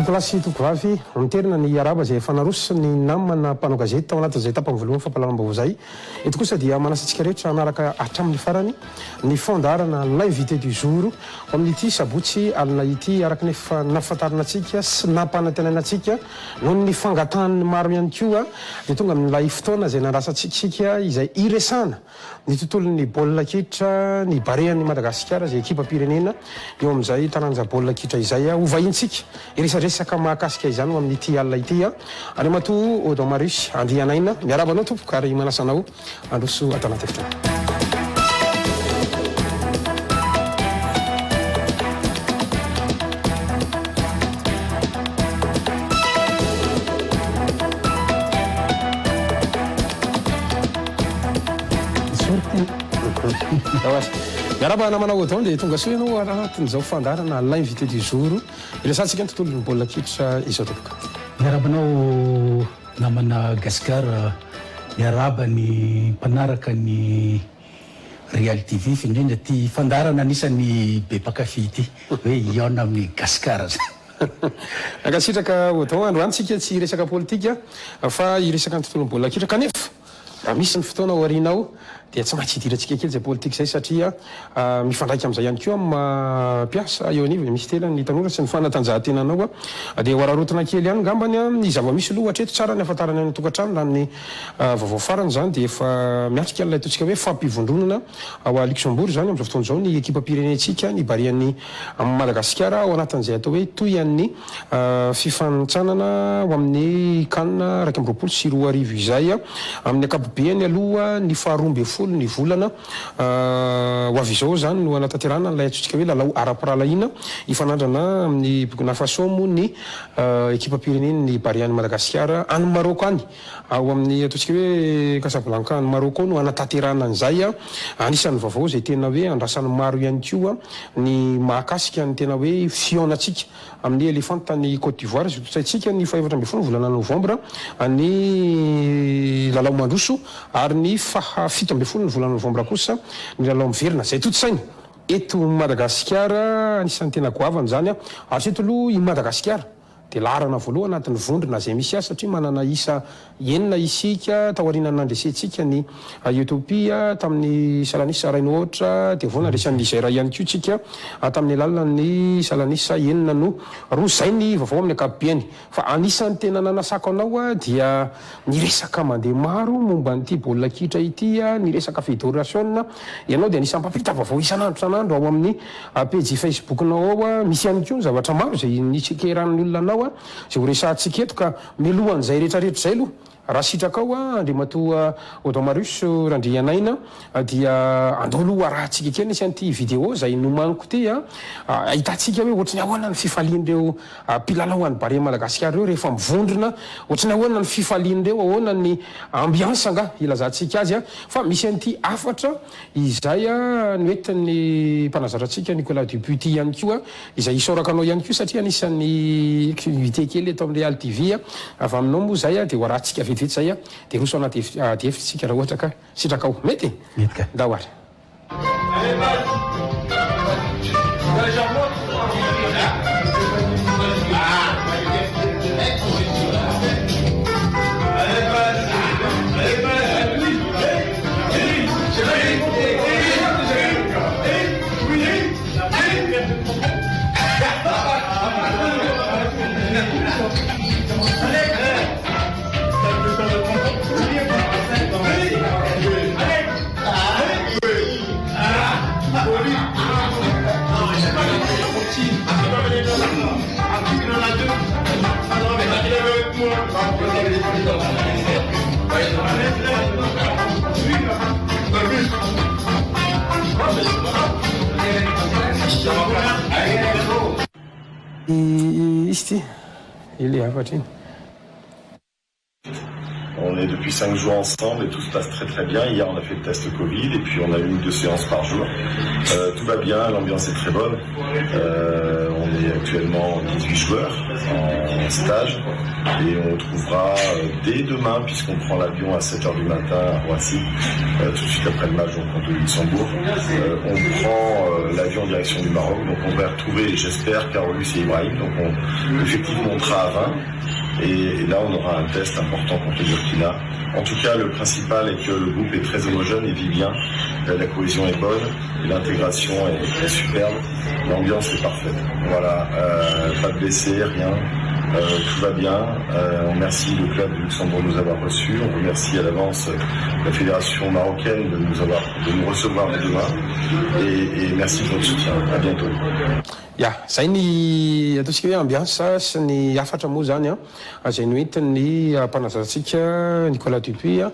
Tompolahy sy tompovavy, miterina ny arahaba izay efa naroso ny namana mpanao gazety tao anatin'izay tapany voalohany fampahalalam-baovao izay. Eto kosa dia manasa antsika rehetra hanaraka hatramin'ny farany ny fandaharana L'invité du jour ho amin'ity sabotsy alina ity araka ny efa nahafantarina antsika sy nampanantenaina antsika noho ny fangatahan'ny maro ihany koa dia tonga amin'ilay fotoana izay nandrasantsika isika izay hiresahana ny tontolon'ny baolina kitra, ny Barean'i Madagasikara izay ekipam-pirenena eo amin'izay taranja baolina kitra izay. Ho vahintsika hiresadresaka mahakasika izany ho amin'ity alina ity Andriamatoa Odon Marius Andrianaina. Miarahaba anao tompoko ary manasa anao handroso ato anaty efitrano. Miarahaba namana Odon dia tonga soa ianao anatin'izao fandaharana l'invité du jour iresahantsika ny tontolon'ny baolina kitra izao tompoko. Miarahaba anao namana Gasikara, miarahaba ny mpanaraka ny Real TV fa indrindra ity fandaharana anisan'ny be mpankafy ity hoe hihaona amin'i Gasikara zany. Mankasitraka Odon, androany tsika tsy hiresaka politika fa hiresaka ny tontolon'ny baolina kitra kanefa raha misy ny fotoana aoriana ao dia tsy maintsy hidirantsika kely izay politika izay satria mifandraika amin'izay ihany koa amin'ny maha mpiasa eo anivon'ny minisiteran'ny tanora sy ny fanatanjahantena anao dia ho araraotina kely ihany angambany ny zava-misy aloha hatreto tsara ny hahafantarana any an-tokantrano raha ny vaovao farany izany dia efa miatrika an'ilay ataontsika hoe fampivondronana ao à Luxembourg izany amin'izao fotoana izao ny ekipam-pirenentsika ny Barean'i Madagasikara ao anatin'izay atao hoe tohian'ny fifanintsanana ho amin'ny Can 2021 izay. Amin'ny ankapobeany aloha ny faharoa ambin'ny folo ny volana ho avy izao izany no hanatanterahana an'ilay antsointsika hoe lalao ara-pirahalahiana hifanandrana amin'i Burkina Faso moa ny ekipam-pirenen'ny Barean'i Madagasikara any Maroc any. Ao amin'ny ataontsika hoe Casablanca any Maroc ao no hanatanterahana an'izay. Anisan'ny vaovao izay tena hoe andrasan'ny maro ihany koa ny mahakasika ny tena hoe fihaonantsika amin'ny Elefanta any Côte d'Ivoire izay hotontosaintsika ny faha 14 ny volana novambra ny lalao mandroso ary ny faha 17 ny volana novambra kosa ny lalao miverina izay tontosaina eto Madagasikara. Anisan'ny tena goavana izany hatreto aloha i Madagasikara. Dia laharana voalohany anatin'ny vondrona izay misy azy satria manana isa enina isika taorian'ny nandresentsika ny Ethiopia tamin'ny salanisa iray no aotra dia vao nandresy an'i Niger ihany koa isika tamin'ny alalan'ny salanisa enina no roa. Izay ny vaovao amin'ny ankapobeny. Fa anisan'ny tena nanasako anao dia ny resaka mandeha maro momba an'ity baolina kitra ity, ny resaka federasiona. Ianao dia anisan'ny mpampita vaovao isan'andro isan'andro ao amin'ny pejy Facebook-nao ao. Misy ihany koa ny zavatra maro izay nitsikeran'ny olona anao izay ho resahantsika eto ka mialohan'izay rehetrarehetra izay aloha, raha sitrakao Andriamatoa Odon Marius Randrianaina dia andao aloha harahantsika kely nisy an'ity vidéo izay nomaniko ity ahitantsika hoe ohatry ny ahoana ny fifalian'ireo mpilalao an'i Barea Madagasikara ireo rehefa mivondrona, ohatry ny ahoana ny fifalian'ireo, ahoana ny ambiance angaha ilazantsika azy fa misy an'ity hafatra izay noentin'ny mpanazatra antsika Nicolas Dupuis ity ihany koa izay isaorako anao ihany koa satria anisan'ny invité kely eto amin'ny Real TV avy aminao moa izay dia ho arahantsika vetivety izay dia roso anaty ady hevitra isika raha ohatra ka sitrakao. Mety? Mety ka. Ndao ary. Izy ity, ilay hafatra iny. est depuis 5 jours ensemble et tout se passe très très bien. Hier on a fait le test Covid et puis on a une ou deux séances par jour. Euh, tout va bien, l'ambiance est très bonne. Euh, on est actuellement 18 joueurs en stage et on retrouvera euh, dès demain puisqu'on prend l'avion à 7h du matin à Roissy, euh, tout de suite après le match donc, contre le Luxembourg. Euh, on prend euh, l'avion en direction du Maroc, donc on va retrouver, j'espère, Carolus et Ibrahim. Donc on, l'effectif montera à 20. Et, et là, on aura un test important contre le Burkina. En tout cas, le principal est que le groupe est très homogène et vit bien. Euh, la cohésion est bonne, l'intégration est, est superbe, l'ambiance est parfaite. Voilà, euh, pas de blessés, rien. Euh, tout va bien. Euh, on remercie le club du Luxembourg de nous avoir reçus. On remercie à l'avance la fédération marocaine de nous avoir, de nous recevoir dès demain. Et, et merci de votre soutien. À bientôt. Ya, zay ny ataontsika hoe ambiance sy ny hafatra moa zany a, izay noentin'ny mpanazatrantsika Nicolas Dupuis a,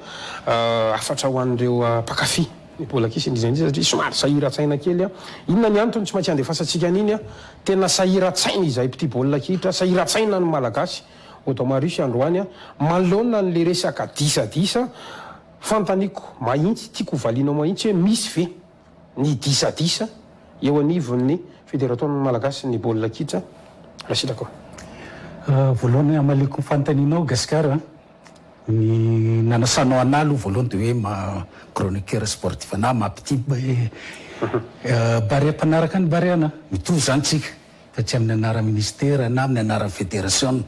hafatra ho an'ireo mpankafy ny baolina kitra indrindra indrindra satria somary sahiran-tsaina kely a. Inona ny antony tsy maintsy andefasantsika an'iny a? Tena sahiran-tsaina izahay mpitia baolina kitra, sahiran-tsaina ny Malagasy, Odon Marius androany a, manoloana an'le resaka disadisa, fanontaniako mahintsy, tiako ho valianao mahintsy hoe misy ve ny disadisa eo anivon'ny Federatoana Malagasy ny baolina kitra raha sitrakao. Voalohany hamaliako ny fanontanianao Gasikara a, ny nanasanao anah aloha voalohany dia hoe maha chroniqueur sportif anah, maha mpitia Barea mpanaraka ny Barea anah, mitovy izany tsika fa tsy amin'ny anaran'ny ministera na amin'ny anaran'ny federasiona.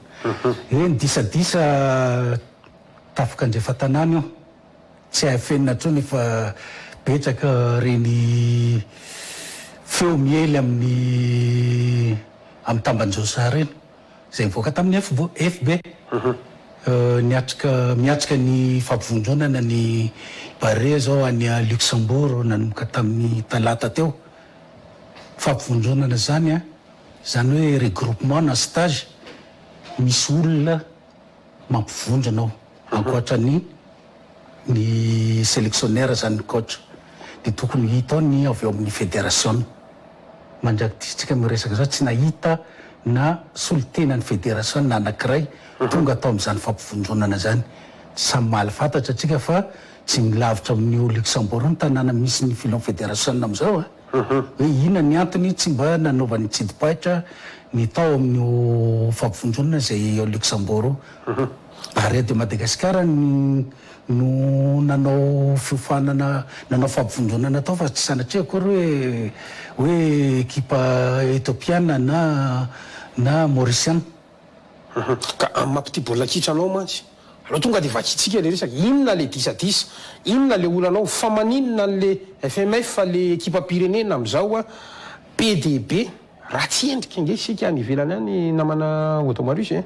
Hoe ny disadisa tafika andrefan-tanàna io. Tsy hay afenina intsony fa betsaka ireny feo miely amin'ny amin'ny tambanjotra ireny izay nivoaka tamin'ny FB. FB. Niatrika miatrika ny fampivondronana ny Barea izao any Luxembourg nanomboka tamin'ny talata teo. Fampivondronana izany an, izany hoe regroupement na stage misy olona mampivondrona ao ankoatra ny ny selectionneur zany ny coach dia tokony hita ao ny avy ao amin'ny federasiona. Mandrak'ity tsika miresaka zao tsy nahita na solontenan'ny federasiona anakiray tonga tao amin'izany fampivondronana zany. Samy mahafantatra tsika fa tsy milavitra amin'io Luxembourg io ny tanàna misy ny filohan'ny federasiona amin'izao a. Hoe inona ny antony tsy mba nanaovany tsidim-paitra ny tao amin'io fampivondronana izay ao Luxembourg io. Barea de Madagascar no nanao fiofanana, nanao fampivondronana tao fa tsy sanatria akory hoe hoe ekipa Ethiopiana na na Mauriciana. Ka amin'ny maha mpitia baolina kitra anao mantsy, aleo tonga dia vakintsika ilay resaka, inona ilay disadisa, inona ilay olana ao, fa maninona an'ilay FMF ilay ekipam-pirenena amin'izao be dia be, ratsy endrika ange isika any ivelany any namana Odon Marius e!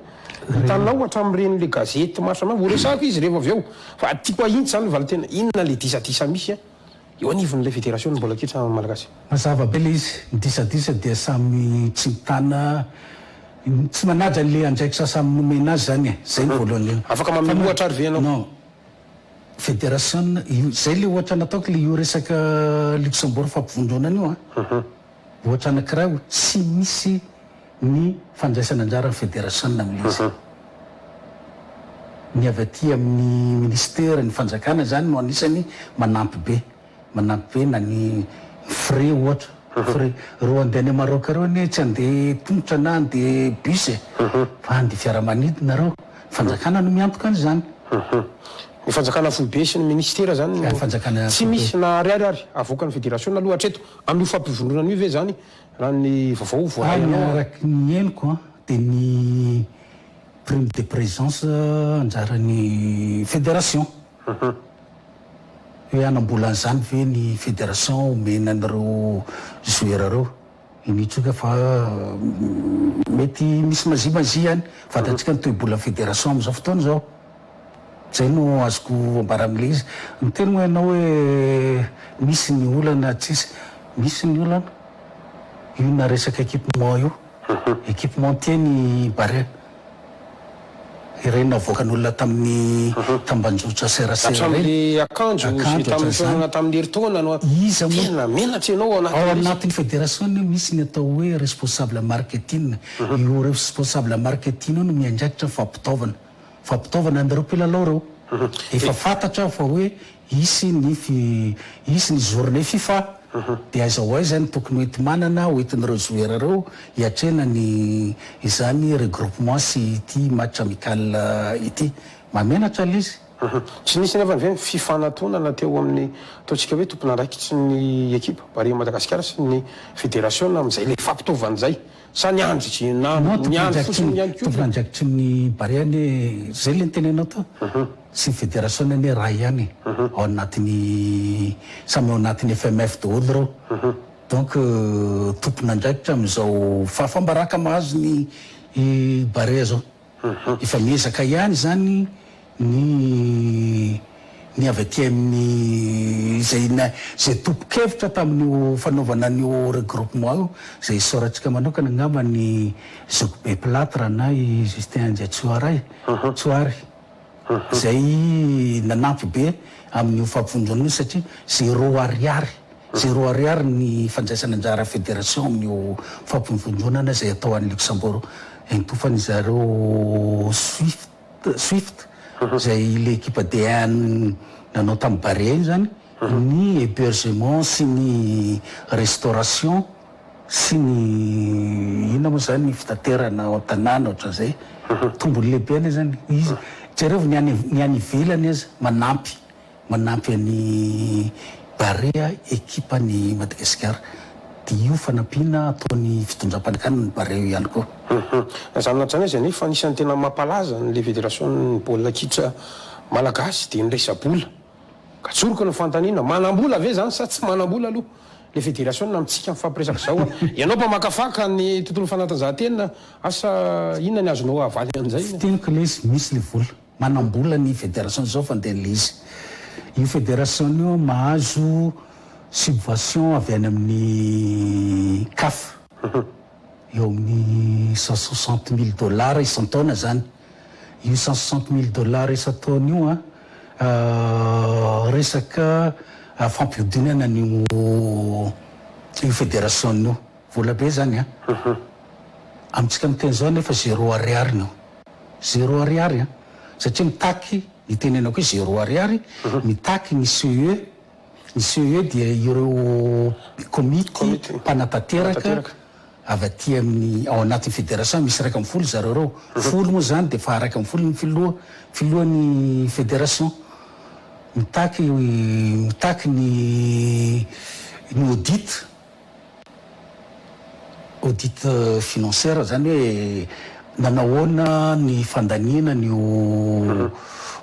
Hitanao hatramin'ireny ilay gazety maro samihafa, ho resahako izy rehefa avy eo, fa tiako ahitsy izany ny valin-teny, inona ilay disadisa misy an? Eo anivon'ilay federasion'ny mbola kitra malagasy. Mazava be ilay izy, ny disadisa dia samy tsy mitana, tsy manaja an'ilay andraikitra samy nomena azy izany e, izay no voalohany indrindra. Afaka manome ohatra ary ve ianao? Non, federasiona, io, izay ilay ohatra nataoko ilay io resaka Luxembourg fampivondronana io an. Ohatra anankiray ho tsy misy ny fandraisana anjara ny federasiona amin'ilay izy. Ny avy aty amin'ny minisitera, ny fanjakana izany no anisany manampy be. Manampy be na ny frais ohatra. Frais. Ireo handeha any Maroc ireo anie tsy handeha tongotra na handeha bus e. Fa handeha fiaramanidina ireo. Ny fanjakana no miantoka an'izany. Ny fanjakana foibe sy ny minisitera izany no tsy misy na ariary ary avoakan'ny federasiona aloha hatreto. Amin'io fampivondronana io ve izany raha ny vaovao voaray anao? Ny araka ny henoko dia ny prime de présence anjaran'ny fédération. Hoe hanambola an'izany ve ny fédération omena an'ireo joueurs ireo? Iny tsoka fa mety misy magie magie ihany. Fantatsika ny toe-bolan'ny fédération amin'izao fotoana izao. Zay no azoko ambara amin'ilay izy. Niteny moa ianao hoe misy ny olana tsisy. Misy ny olana. Io na resaka équipement io. Équipementier ny Barea. Ireny navoakan'olona tamin'ny tambanjotra serasera ireny. Hatramin'ilay akanjo izay tamin'ny fihaonana tamin'ny herintaona no Iza moa? Tena menatra ianao ao Ao anatin'ilay izy. anatin'ny fédération anie misy ny atao hoe responsable marketing. Io responsable marketing io no miandraikitra ny fampitaovana. Fampitaovana an'ireo mpilalao ireo. Efa fantatra fa hoe hisy ny hisy ny journée fifa dia aiza ho aiza ny tokony ho enti-manana ho entin'ireo joueurs ireo hiatrehana ny izany regroupement sy ity match amical ity. Mahamenatra ilay izy. Tsy nisy anefa ve ny fifanatonana teo amin'ny ataontsika hoe tompon'andraikitry ny ekipa Barea Madagasikara sy ny federasiona amin'izay ilay fampitaovana izay? Sa niandry na Non, niandry fotsiny ihany koa ve? Tompon'andraikitry ny Barea anie, zay le nitenenao teo, sy ny federasiona anie iray ihany e, ao anatin'ny, samy ao anatin'ny FMF daholo ireo, donc tompon'andraikitra amin'izao fahafambaraka mahazo ny Barea zao. Efa miezaka ihany izany ny ny avy aty amin'ny izay izay tompon-kevitra tamin'io fanaovana an'io regroupement io, izay isaorantsika manokana angamba ny zokibe Platre na i Justin Andriatsoaray, Tsoary, izay nanampy be amin'io fampivondronana io satria zéro ariary, zéro ariary ny fandraisana anjara fédération amin'io fampivondronana izay atao any Luxembourg. Entofan'izareo Swift, Swift, izay ilay ekipa D1 nanao tamin'ny Barea iny izany, ny hébergement sy ny restauration sy ny inona moa izany, ny fitaterana ao an-tanàna ohatran'izay. Tombony lehibe anie izany. Izy, jerevo ny any ny any ivelany aza manampy. Manampy an'i Barea ekipan'i Madagasikara. Dia io fanampiana ataon'ny fitondram-panjakana ny Barea io ihany koa. Na izany na tsy izany aza anefa anisan'ny tena mampalaza an'ilay federasion'ny baolina kitra malagasy dia ny resa-bola. Ka tsoriko ny fanontaniana, manam-bola ve izany sa tsy manam-bola aloha ilay federasiona amintsika mifampiresaka izao a? Ianao mpamakafaka ny tontolon'ny fanatanjahantena, asa inona ny azonao avaly an'izay? Fiteniko ilay izy, misy ilay vola. Manam-bola ny federation zao fandehan'ilay izy. Io federation io mahazo subvention avy any amin'ny caf. Eo amin'ny 160 mille dollars isan-taona zany. Io 160 mille dollars isan-taona io an, resaka fampihodinana an'io io federation io. Vola be zany an. Amintsika miteny zao nefa zéro ariary ny ao. Zéro ariary an! Satria mitaky, ny itenenako hoe zéro ariary, mitaky ny CE, ny CE dia ireo komity mpanatanteraka avy aty amin'ny, ao anatin'ny federation, misy 11 zareo ireo, folo moa izany dia efa 11 ny filoha, filohan'ny federation. Mitaky, mitaky ny ny audit. Audit financière zany hoe nanahoana ny fandaniana an'io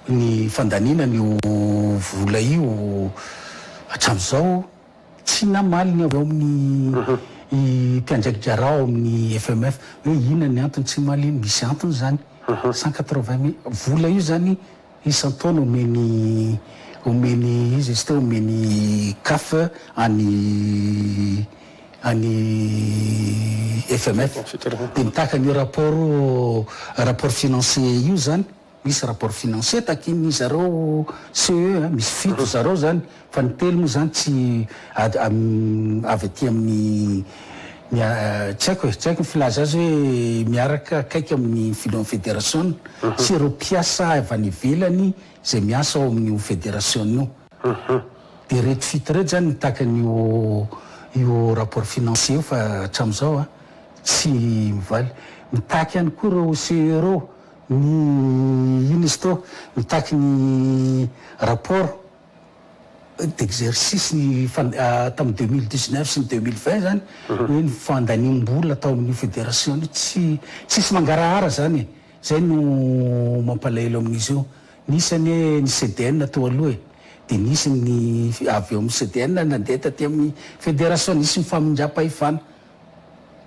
ny fandaniana an'io vola io hatramin'izao tsy namaly ny avy ao amin'ny mpiandraiki-draharaha ao amin'ny FMF hoe inona ny antony tsy namaly, misy antony zany, 180 mille vola io zany Isan-taona omeny omeny iza izy teo omeny caf any any FMF dia mitaky an'io rapport rapport financier io zany, misy rapport financier takian'ny zareo CE a, misy fito zareo zany fa ny telo moa zany tsy avy aty amin'ny Tsy haiko e, tsy haiko ny filaza azy hoe miaraka akaiky amin'ny filohan'ny federasiona sy ireo mpiasa avy any ivelany izay miasa ao amin'io federasiona io. Dia ireto fito ireto izany mitaky an'io io rapport financier io fa hatramin'izao an, tsy mivaly. Mitaky ihany koa ireo CE ireo ny inona izy teo, mitaky ny rapport d'exercice ny tamin'ny 2019 sy ny 2020 zany hoe ny fandaniam-bola tao amin'io fédération io tsy tsisy mangarahara zany e, zay no mampalahelo amin'izy io. Nisy anie ny CDN teo aloha e, dia nisy ny avy eo amin'ny CDN nandeha taty amin'ny fédération, nisy ny famindram-pahefana.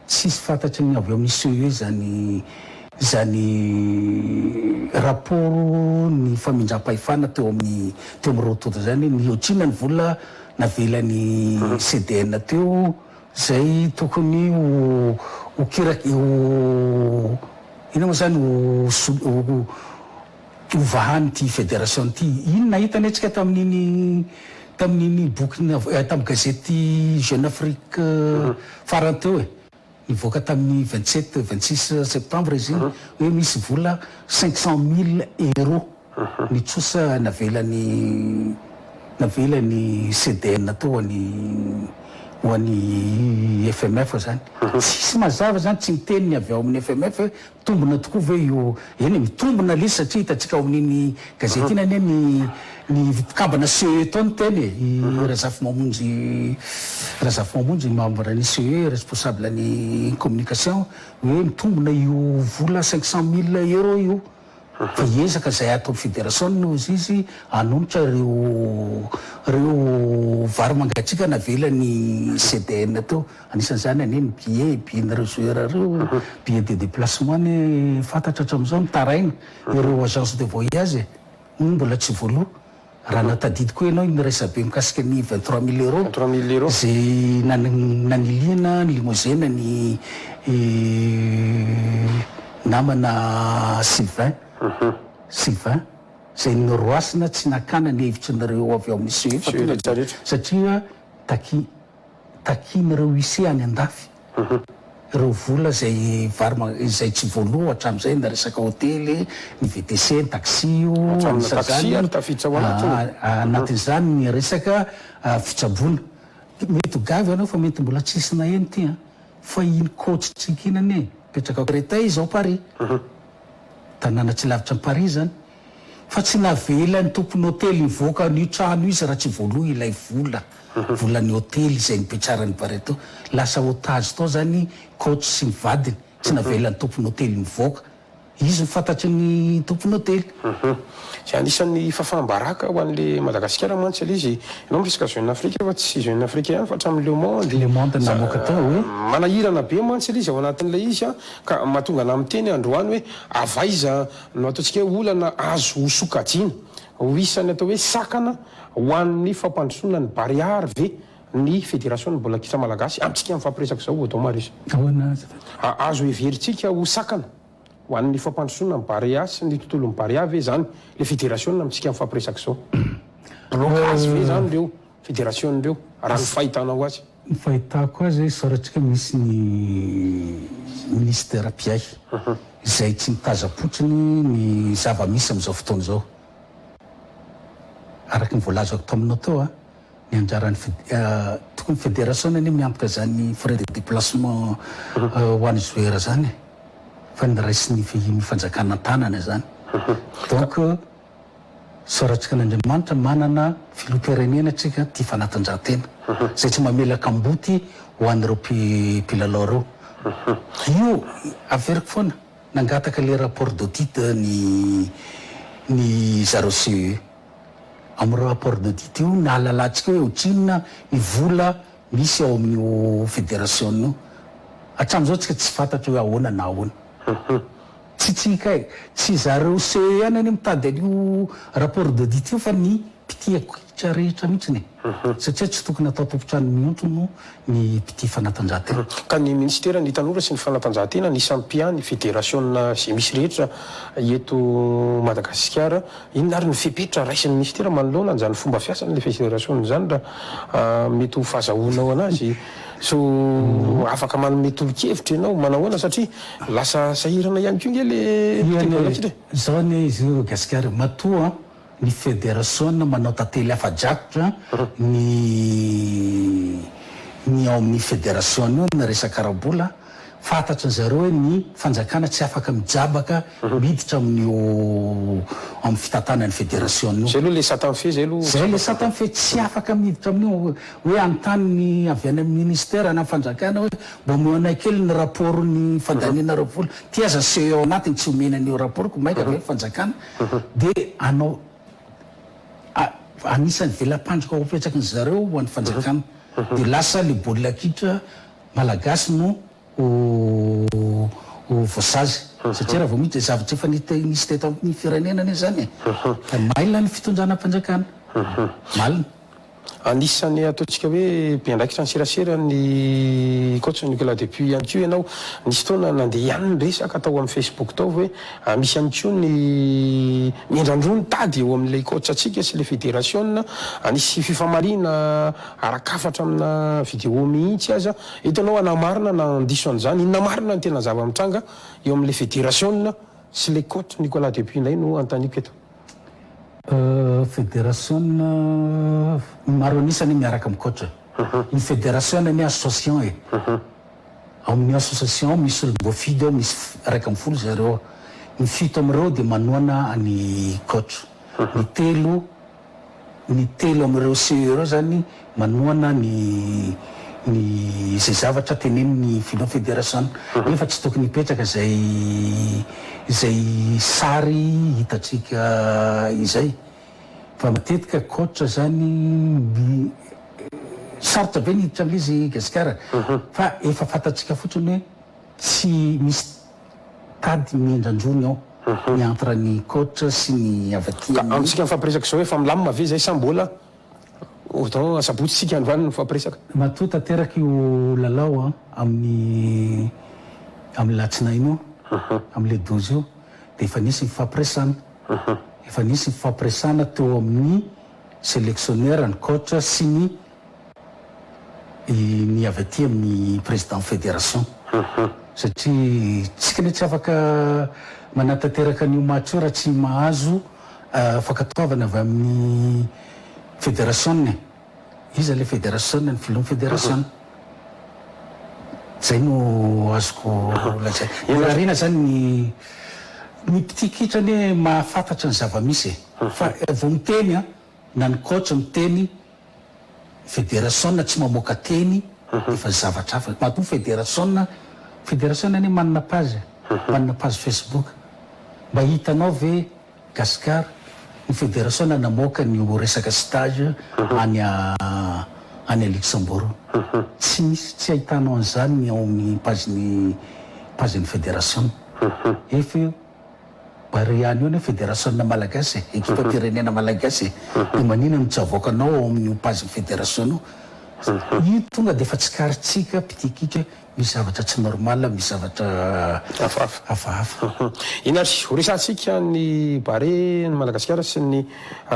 Tsisy fantatry ny avy ao amin'ny CE izany izany rapport ny famindram-pahefana teo amin'ny teo amin'ny roa tonta izany hoe nihoatr'inona ny vola navelan'ny CDN teo izay tokony ho ho kira- ho inona moa izany ho ho Hovahan'ity federation ity. Iny nahita anie tsika tamin'iny tamin'iny boky tamin'ny gazety Jeune Afrique farany teo e. Nivoaka tamin'ny 27, 26 septembre izy iny hoe misy vola 500 mille euros. Ny trosa navelan'ny navelan'ny CDN tao ho an'ny ho an'ny FMF zany. Tsisy mazava zany, tsy miteny ny avy ao amin'ny FMF hoe mitombina tokoa ve io, eny e, mitombina le izy satria hitantsika ao amin'iny gazety iny anie ny ny mpikambana CE tao niteny e, i Razafimamonjy Razafimamonjy membre ny CE responsable ny communication hoe mitombina io vola 500 mille euros io. Fa hiezaka izay ato amin'ny federasiona hozy izy hanonitra ireo ireo vary mangatsiaka navelan'ny CDN teo. Anisan'izany anie ny billet, billet-n'ireo joueurs ireo, billet de déplacement anie fantatra hatramin'izao, mitaraina ireo agence de voyage e, hono mbola tsy voaloa. Raha nahatadidy koa ianao iny resabe mikasika ny 23 mille euros 23 mille euros. Izay naniliana ny limousine ny namana Sylvain, Sylvain izay noroasina tsy nakana ny hevitry ny reo avy ao amin'ny CE fa tonga dia satria taki takian'ireo huissier any andafy ireo vola izay vary izay tsy voaloa hatramin'izay na resaka hotely, ny VTC, ny taxi io, Hatramin'ny taxi anisan'izany ary tafiditra ao anatiny. anatin'izany ny resaka fitsaboana. Mety ho gaga ianao fa mety mbola tsisy naheno ity an! Fa iny coach-tsika iny anie mipetraka ao Créteil izao Paris. Tanàna tsy lavitra an'i Paris izany. Fa tsy navelan'ny tompon'ny hotely hivoaka an'io trano io izy raha tsy voaloa ilay vola. Volan'ny hotely izay nipetraran'i Barreto. Lasa otage tao izany coach sy ny vadiny. Tsy navelan'ny tompon'ny hotely nivoaka. Izy no fantatry ny tompon'ny hotely. Izay anisan'ny fahafaham-baraka ho an'le Madagasikara mantsy ilay izy. Ianao miresaka Jeune Afrique fa tsy Jeune Afrique ihany fa hatramin'ny Le Monde. Le Monde namoaka tao hoe. Manahirana be mantsy ilay izy ao anatin'ilay izy ka mahatonga anah miteny androany hoe avy aiza no ataontsika hoe olana azo ho sokajiana ho isan'ny atao hoe sakana ho an'ny fampandrosoana ny Barea ary ve ny Federasion'ny baolina kitra malagasy amintsika mifampiresaka izao Odon Marius? Ahoana azafady? Azo heverintsika ho sakana ho an'ny fampandrosoana ny Barea sy ny tontolon'ny Barea ve izany ilay federasiona amintsika mifampiresaka izao? Blocage ve izany ireo federasiona ireo raha ny fahitanao azy? Ny fahitako azy, isaorantsika misy ny minisitera mpiahy izay tsy mitazam-potsiny ny zava-misy amin'izao fotoana izao. Araka ny voalazako taminao teo, ny anjaran'ny tokony federasiona anie miantoka izany frais de déplacement ho an'ny joueur izany e, fa ny raisin'ny fanjakana an-tanana izany. Donc Isaorantsika an'Andriamanitra manana filoham-pirenena tsika tia fanatanjahantena izay tsy mamela kamboty ho an'ireo mpilalao ireo. Io averiko foana, nangataka ilay rapport d'audit ny ny zareo CE. Amin'ireo rapport d'audit io nahalalantsika hoe ohatrinona ny vola misy ao amin'io federasiona io. Hatramin'izao tsika tsy fantatra hoe ahoana na ahoana. Tsy tsy kay, tsy zareo CE ihany anie mitady an'io rapport d'audit io fa ny mpitia kitra rehetra mihitsiny e! Satria tsy tokony atao tompon-trano mihontono ny mpitia fanatanjahantena. Ka ny minisitera ny tanora sy ny fanatanjahantena anisan'ny mpiahy ny federasiona izay misy rehetra eto Madagasikara. Inona ary ny fepetra raisin'ny minisitera manoloana an'izany fomba fiasan'ilay federasiona izany raha mety ho fahazahoanao anazy? So afaka manome tolo-kevitra ianao manahoana satria lasa sahirana ihany koa nge le mpiteny baolina kitra e. Zao anie izy io Gasikara, matoa ny federasiona manao tantely afa-drakotra ny ny ao amin'ny federasiona io ny resaka ara-bola, Fantatry ny zareo hoe ny fanjakana tsy afaka mijabaka miditra amin'io amin'ny fitantanan'ny federasiona io. Zay aloha le sata mifehy zay aloha. Zay le sata mifehy, tsy afaka miditra amin'io hoe hanontany ny avy any amin'ny ministera na fanjakana hoe mba omeo anay kely ny rapport ny fandanianareo vola. Ty aza CE ao anatiny tsy omena an'io rapport ko maika ve ny fanjakana de hanao anisan'ny vela-pandrika ho apetraky ny zareo ho an'ny fanjakana de lasa le baolina kitra Malagasy no ho voasazy satria raha vao miditra zavatra efa nisy teto amin'ny firenena anie izany e! Ka mailina ny fitondranam-panjakana. Malina. Anisan'ny ataontsika hoe mpiandraikitra ny serasera ny coach Nicolas Dupuis ihany koa ianao. Nisy fotoana nandeha ihany ny resaka tao amin'ny Facebook tao hoe misy ihany koa ny miendran-droa ny tady eo amin'ilay coach antsika sy ilay federasiona. Nisy fifamaliana Ara-kafatra amina vidéo mihitsy aza. Eto ianao hanamarina na handiso an'izany. Inona marina no tena zava-mitranga eo amin'ilay federasiona sy ilay coach Nicolas Dupuis indray no anontaniako eto. Federasiona maro an'isa anie miaraka amin'ny coach e. Ny federasiona anie association e. Ao amin'io association ao misy olom-boafidy ao, misy 11 zareo ao. Ny fito amin'ireo dia manohana an'i coach. Ny telo Ny telo amin'ireo CE ireo izany manohana ny ny izay zavatra tenenin'ny filoha federasiona. Nefa tsy tokony hipetraka izay izay sary hitantsika izay. Fa matetika coach izany ny sarotra be ny hiditra amin'ilay izy Gasikara fa efa fantatsika fotsiny hoe tsy misy Tady miendran-drony ao ny entre ny coach sy ny avy aty Ka amin'ny. amintsika mifampiresaka izao efa milamina ve izay sa mbola ohatran asabotsy isika androany no mifampiresaka? Matoa tanteraka io lalao amin'ny amin'ny latsinainy io, amin'ilay 12 io, dia efa nisy ny fifampiresahana. Efa nisy ny fifampiresahana teo amin'ny selectionneur, ny coach sy ny ny avy aty amin'ny président fédération satria tsika anie tsy afaka manatanteraka an'io match io raha tsy mahazo fankatoavana avy amin'ny fédération e! Iza ilay fédération? Ny filohan'ny fédération. Zay no azoko lazaina. Irariana zany ny ny mpitia kitra anie mahafantatra ny zava-misy e! Fa vao miteny an, na ny coach miteny Federasiona tsy mamoaka teny efa zavatra hafa. Matoa federasiona, federasiona anie manana page e, manana page Facebook. Mba hitanao ve Gascar ny federasiona namoaka an'io resaka stage any any Luxembourg io? Tsy misy, tsy ahitanao an'izany ny ao amin'ny page-n'ny page-n'ny federasiona. Efa io. Barea an'io anie federasiona malagasy e, ekipam-pirenena malagasy e, dia manina no tsy avoakanao ao amin'io page-n'ny federasiona io? Io tonga dia efa tsikaritsika mpitia-kitra hoe misy zavatra tsy normal, misy zavatra Hafahafa. hafahafa. Iny ary, ho resahantsika ny Barea an'i Madagasikara sy ny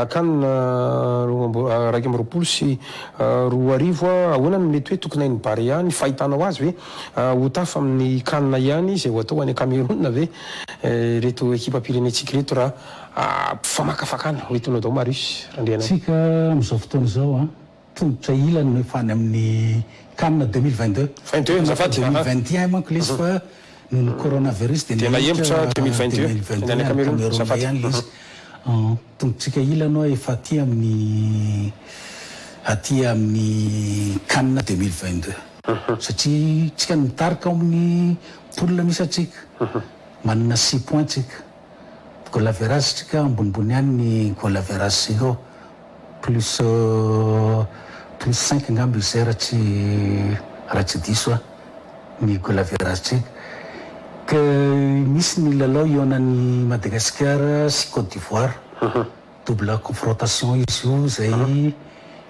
Can 2021. Ahoana no mety hoe tokony hain'ny Barea ny fahitanao azy ve? Ho tafa amin'ny can ihany izay ho atao any Cameroun ve ireto ekipam-pirenentsika ireto raha famakafakana ho entinao dao Marius Randrianaivo? Tsika amin'izao fotoana izao an, tongotra ilany no efa any amin'ny can 2022. 22 azafady, aha. 2021 manko ilay izy fa noho ny coronavirus dia Dia nahemotra nahemotra 2022, 2022 any any Cameroun, Cameroun azafady. ihany ilay izy. Tongotsika ilany hoa efa aty amin'ny aty amin'ny can 2022 satria tsika no mitarika ao amin'ny poule misy antsika, manana six points tsika, goal average tsika ambonimbony ihany ny goal average tsika ao plus plus cinq angamba izay raha tsy raha tsy diso aho ny goal average tsika. Ka misy ny lalao hihaonan'i Madagasikara sy Côte d'Ivoire, double confrontation izy io izay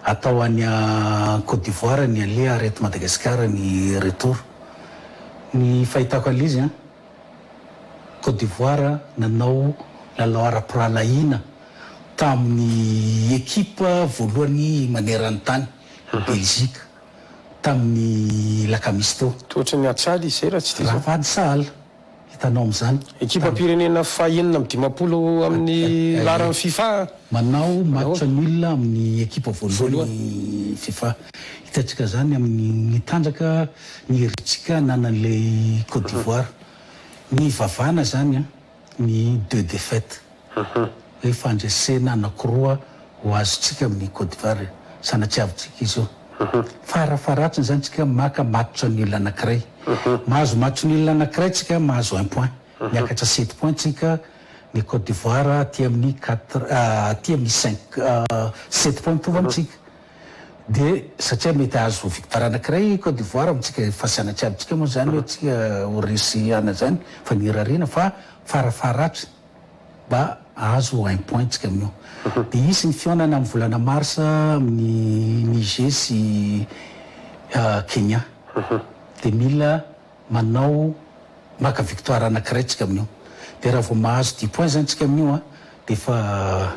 atao any Côte d'Ivoire ny aller ary eto Madagasikara ny retour. Ny fahitako an'ilay izy an, Côte d'Ivoire nanao lalao ara-pirahalahiana tamin'ny ekipa voalohany maneran-tany, Belgique. tamin'ny lakamisy teo. Toa ohatran'ny hatsaly izy izay raha tsy diso. Ravady sahala, hitanao amin'izany. Ekipam-pirenena faha 56 amin'ny laharan'ny Fifa. Manao match nul amin'ny ekipa voalohany Fifa. Hitantsika izany amin'ny ny tanjaka, ny herijika ananan'ilay Côte d'Ivoire. Ny vavana izany an, ny deux défaites. Hoe fandresena anakiroa ho azontsika amin'ny Côte d'Ivoire, sanatriavintsika izy io. Farafaharatsiny izany tsika maka match nul anakiray. Mahazo match nul anakiray tsika mahazo un point. Miakatra sept points tsika, ny Côte d'Ivoire aty amin'ny quatre, aty amin'ny cinq, sept points mitovy amintsika. Dia satria mety hahazo victoire anakiray Côte d'Ivoire amintsika, fa sanatriavintsika moa izany hoe tsika ho resy ana izany fa ny irariana fa farafaharatsiny. mba hahazo un point tsika amin'io. Dia hisy ny fihaonana amin'ny volana mars amin'ny Niger sy Kenya. Dia mila manao maka victoire anankiray tsika amin'io. Dia raha vao mahazo dix points zany tsika amin'io an, dia efa.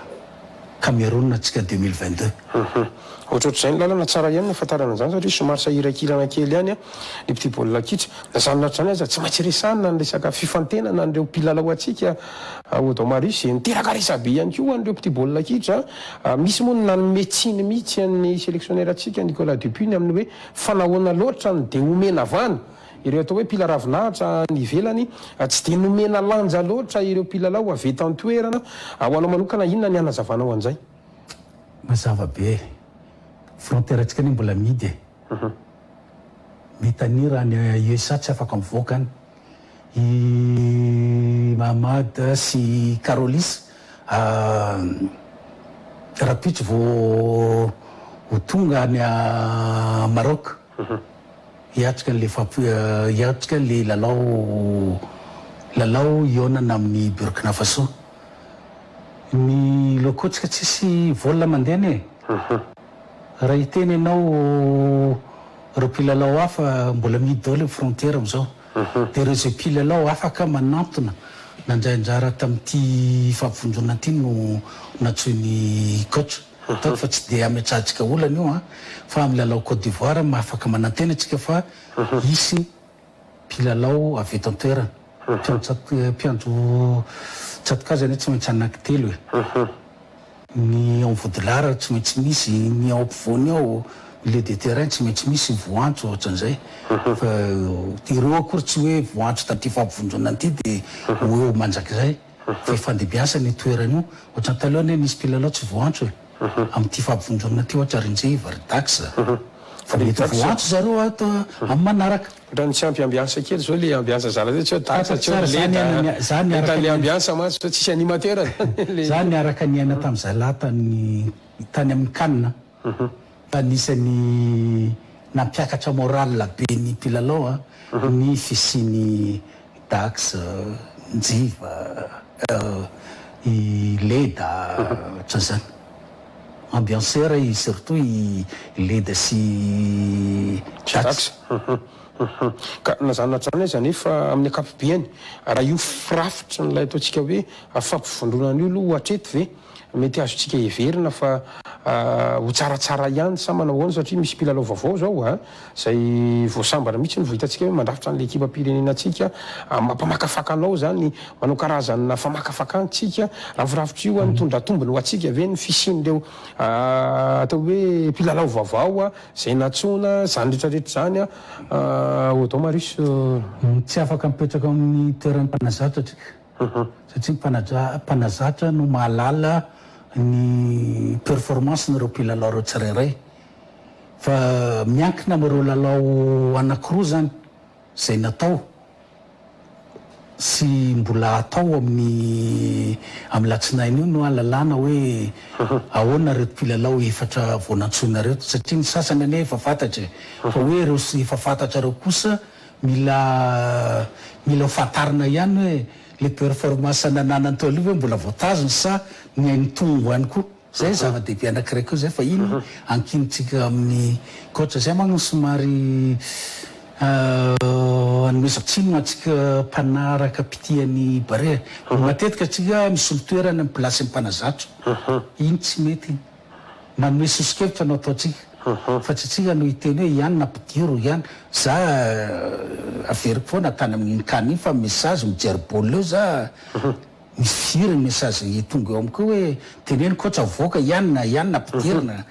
Cameroun antsika 2022. Ohatrohatr'izay ny lalana, tsara ihany ny ahafantarana an'izany satria somary sahirankirana kely ihany ny mpitia baolina kitra. Na izany na tsy izany aza tsy maintsy resahina ny resaka fifantenana an'ireo mpilalao antsika Odon Marius izay niteraka resabe ihany koa ho an'ireo mpitia baolina kitra. Misy moa ny nanome tsiny mihitsy an'ny selectionneur-ntsika Nicolas Dupuis ny amin'ny hoe fa nahoana loatra no dia omena vahana ireo atao hoe mpila ravinahitra any ivelany, tsy dia nomena lanja loatra ireo mpilalao avy eto an-toerana. Ho anao manokana inona ny hanazavanao an'izay? Mazava be e! Frontière-ntsika anie mbola mihidy e! Mitanira any USA tsy afaka mivoaka any. I Mahamad sy i Karolis rahampitso vao ho tonga any Maroc hiatrika an'ilay hiatrika ilay lalao lalao hihaonana amin'i Burkina Faso. Ny locaux-tsika tsisy vol mandeha anie e! Raha hiteny ianao ireo mpilalao hafa mbola mihidy daholo ny frontière amin'izao. Dia ireo izay mpilalao afaka manantona nandray anjara tamin'ity fampivondronana ity no nantsoin'i coach. Ataoko fa tsy dia ametrahantsika olana io an, fa amin'ny lalao Côte d'Ivoire afaka manantena isika fa hisy mpilalao avy eto an-toerana. Mpiantso tsatokazo anie tsy maintsy anankitelo e. Ny ao vodilaharana tsy maintsy misy, ny ao ampovoany ao, milieu de terrain tsy maintsy misy voantso ohatran'izay. Fa ireo akory tsy hoe voantso taty fampivondronana ity dia ho eo mandrakizay fa ifandimbiasana io toerana io. Ohatran'ny taloha anie nisy mpilalao tsy voantso e. Amin'ity fampivondronana ity ohatra ry Njiva, ry Dax. Fa mety voantso zareo ato amin'ny manaraka. Ohatran'ny tsy ampy ambiance kely zao le ambiance zala zay tsy hoe Dax tsy hoe Leda Za niaraka le ambiance mantsy zao tsisy animateur zany le. Za niaraka niaina tamin'ny zalahy tany tany amin'ny can fa anisan'ny nampiakatra moral be ny mpilalao ny fisian'i Dax, Njiva, i Leda ohatran'izany. Ambianceur i surtout i Leda sy Dax. Ka na zany na tsy zany aza anefa amin'ny ankapobeany raha io firafitry ny ilay ataontsika hoe fampivondronana io aloha hatreto ve mety azontsika heverina fa ho tsaratsara ihany sa manao ahoana satria misy mpilalao vaovao izao a! Izay vao sambany mihitsy no vao hitantsika hoe mandrafitra an'ilay ekipam-pirenenantsika, mampamakafaka anao izany, manao karazana famakafakantsika, raha ny firafitra io, mitondra tombony ho antsika ve ny fisian'ireo atao hoe mpilalao vaovao izay nantsoina, izany rehetra rehetra izany Odon Marius. Tsy afaka mipetraka ao amin'ny toeran'ny mpanazatra tsika, satria ny mpanazatra no mahalala ny performance-n'ireo mpilalao ireo tsirairay. Fa miankina amin'ireo lalao anankiroa izany izay natao sy mbola hatao amin'ny amin'ny latsinainy io no ahalalana hoe ahoana ireto mpilalao efatra vao nantsoina ireto satria ny sasany anie efa fantatra e! Fa hoe ireo efa fantatra ireo kosa mila mila ho fantarina ihany hoe le performance nananany teo aloha ve mbola voatazona sa nihainitongo ihany koa. Zay zava-dehibe anakiray koa zay fa iny ankinintsika amin'ny coach zay manko no somary anomezako tsiny ho antsika mpanaraka mpitia ny Barea. Matetika antsika misolo toerana ny place ny mpanazatra. Iny tsy mety iny. Manome soso-kevitra no ataontsika fa tsy antsika no hiteny hoe iany nampidiro iany. Za averiko foana tany amin'iny can iny fa message mijery baolina eo za. Misy firy ny message tonga eo amiko hoe teneno coach avoaka i anona, i anona ampidirina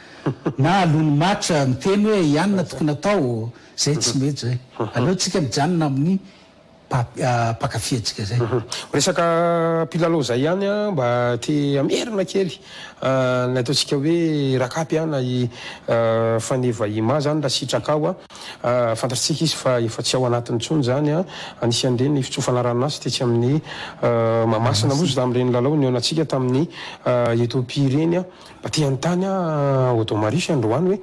na aloha ny match miteny hoe i anona tokony atao, zay tsy mety zay. Aleo tsika mijanona amin'ny mpankafy antsika zay. Resaka mpilalao zay ihany an, mba te hamerina kely ny ataontsika hoe rakapy an, na i Faneva Ima zany raha sitrakao an. Fantatritsika izy fa efa tsy ao anatiny intsony izany an! Anisan'ireny fitsofana ranomasy tetsy amin'ny Mahamasina moa izy tamin'ireny lalao nihaonantsika tamin'ny Ethiopie ireny an! Mba te hanontany aho Odon Marius androany hoe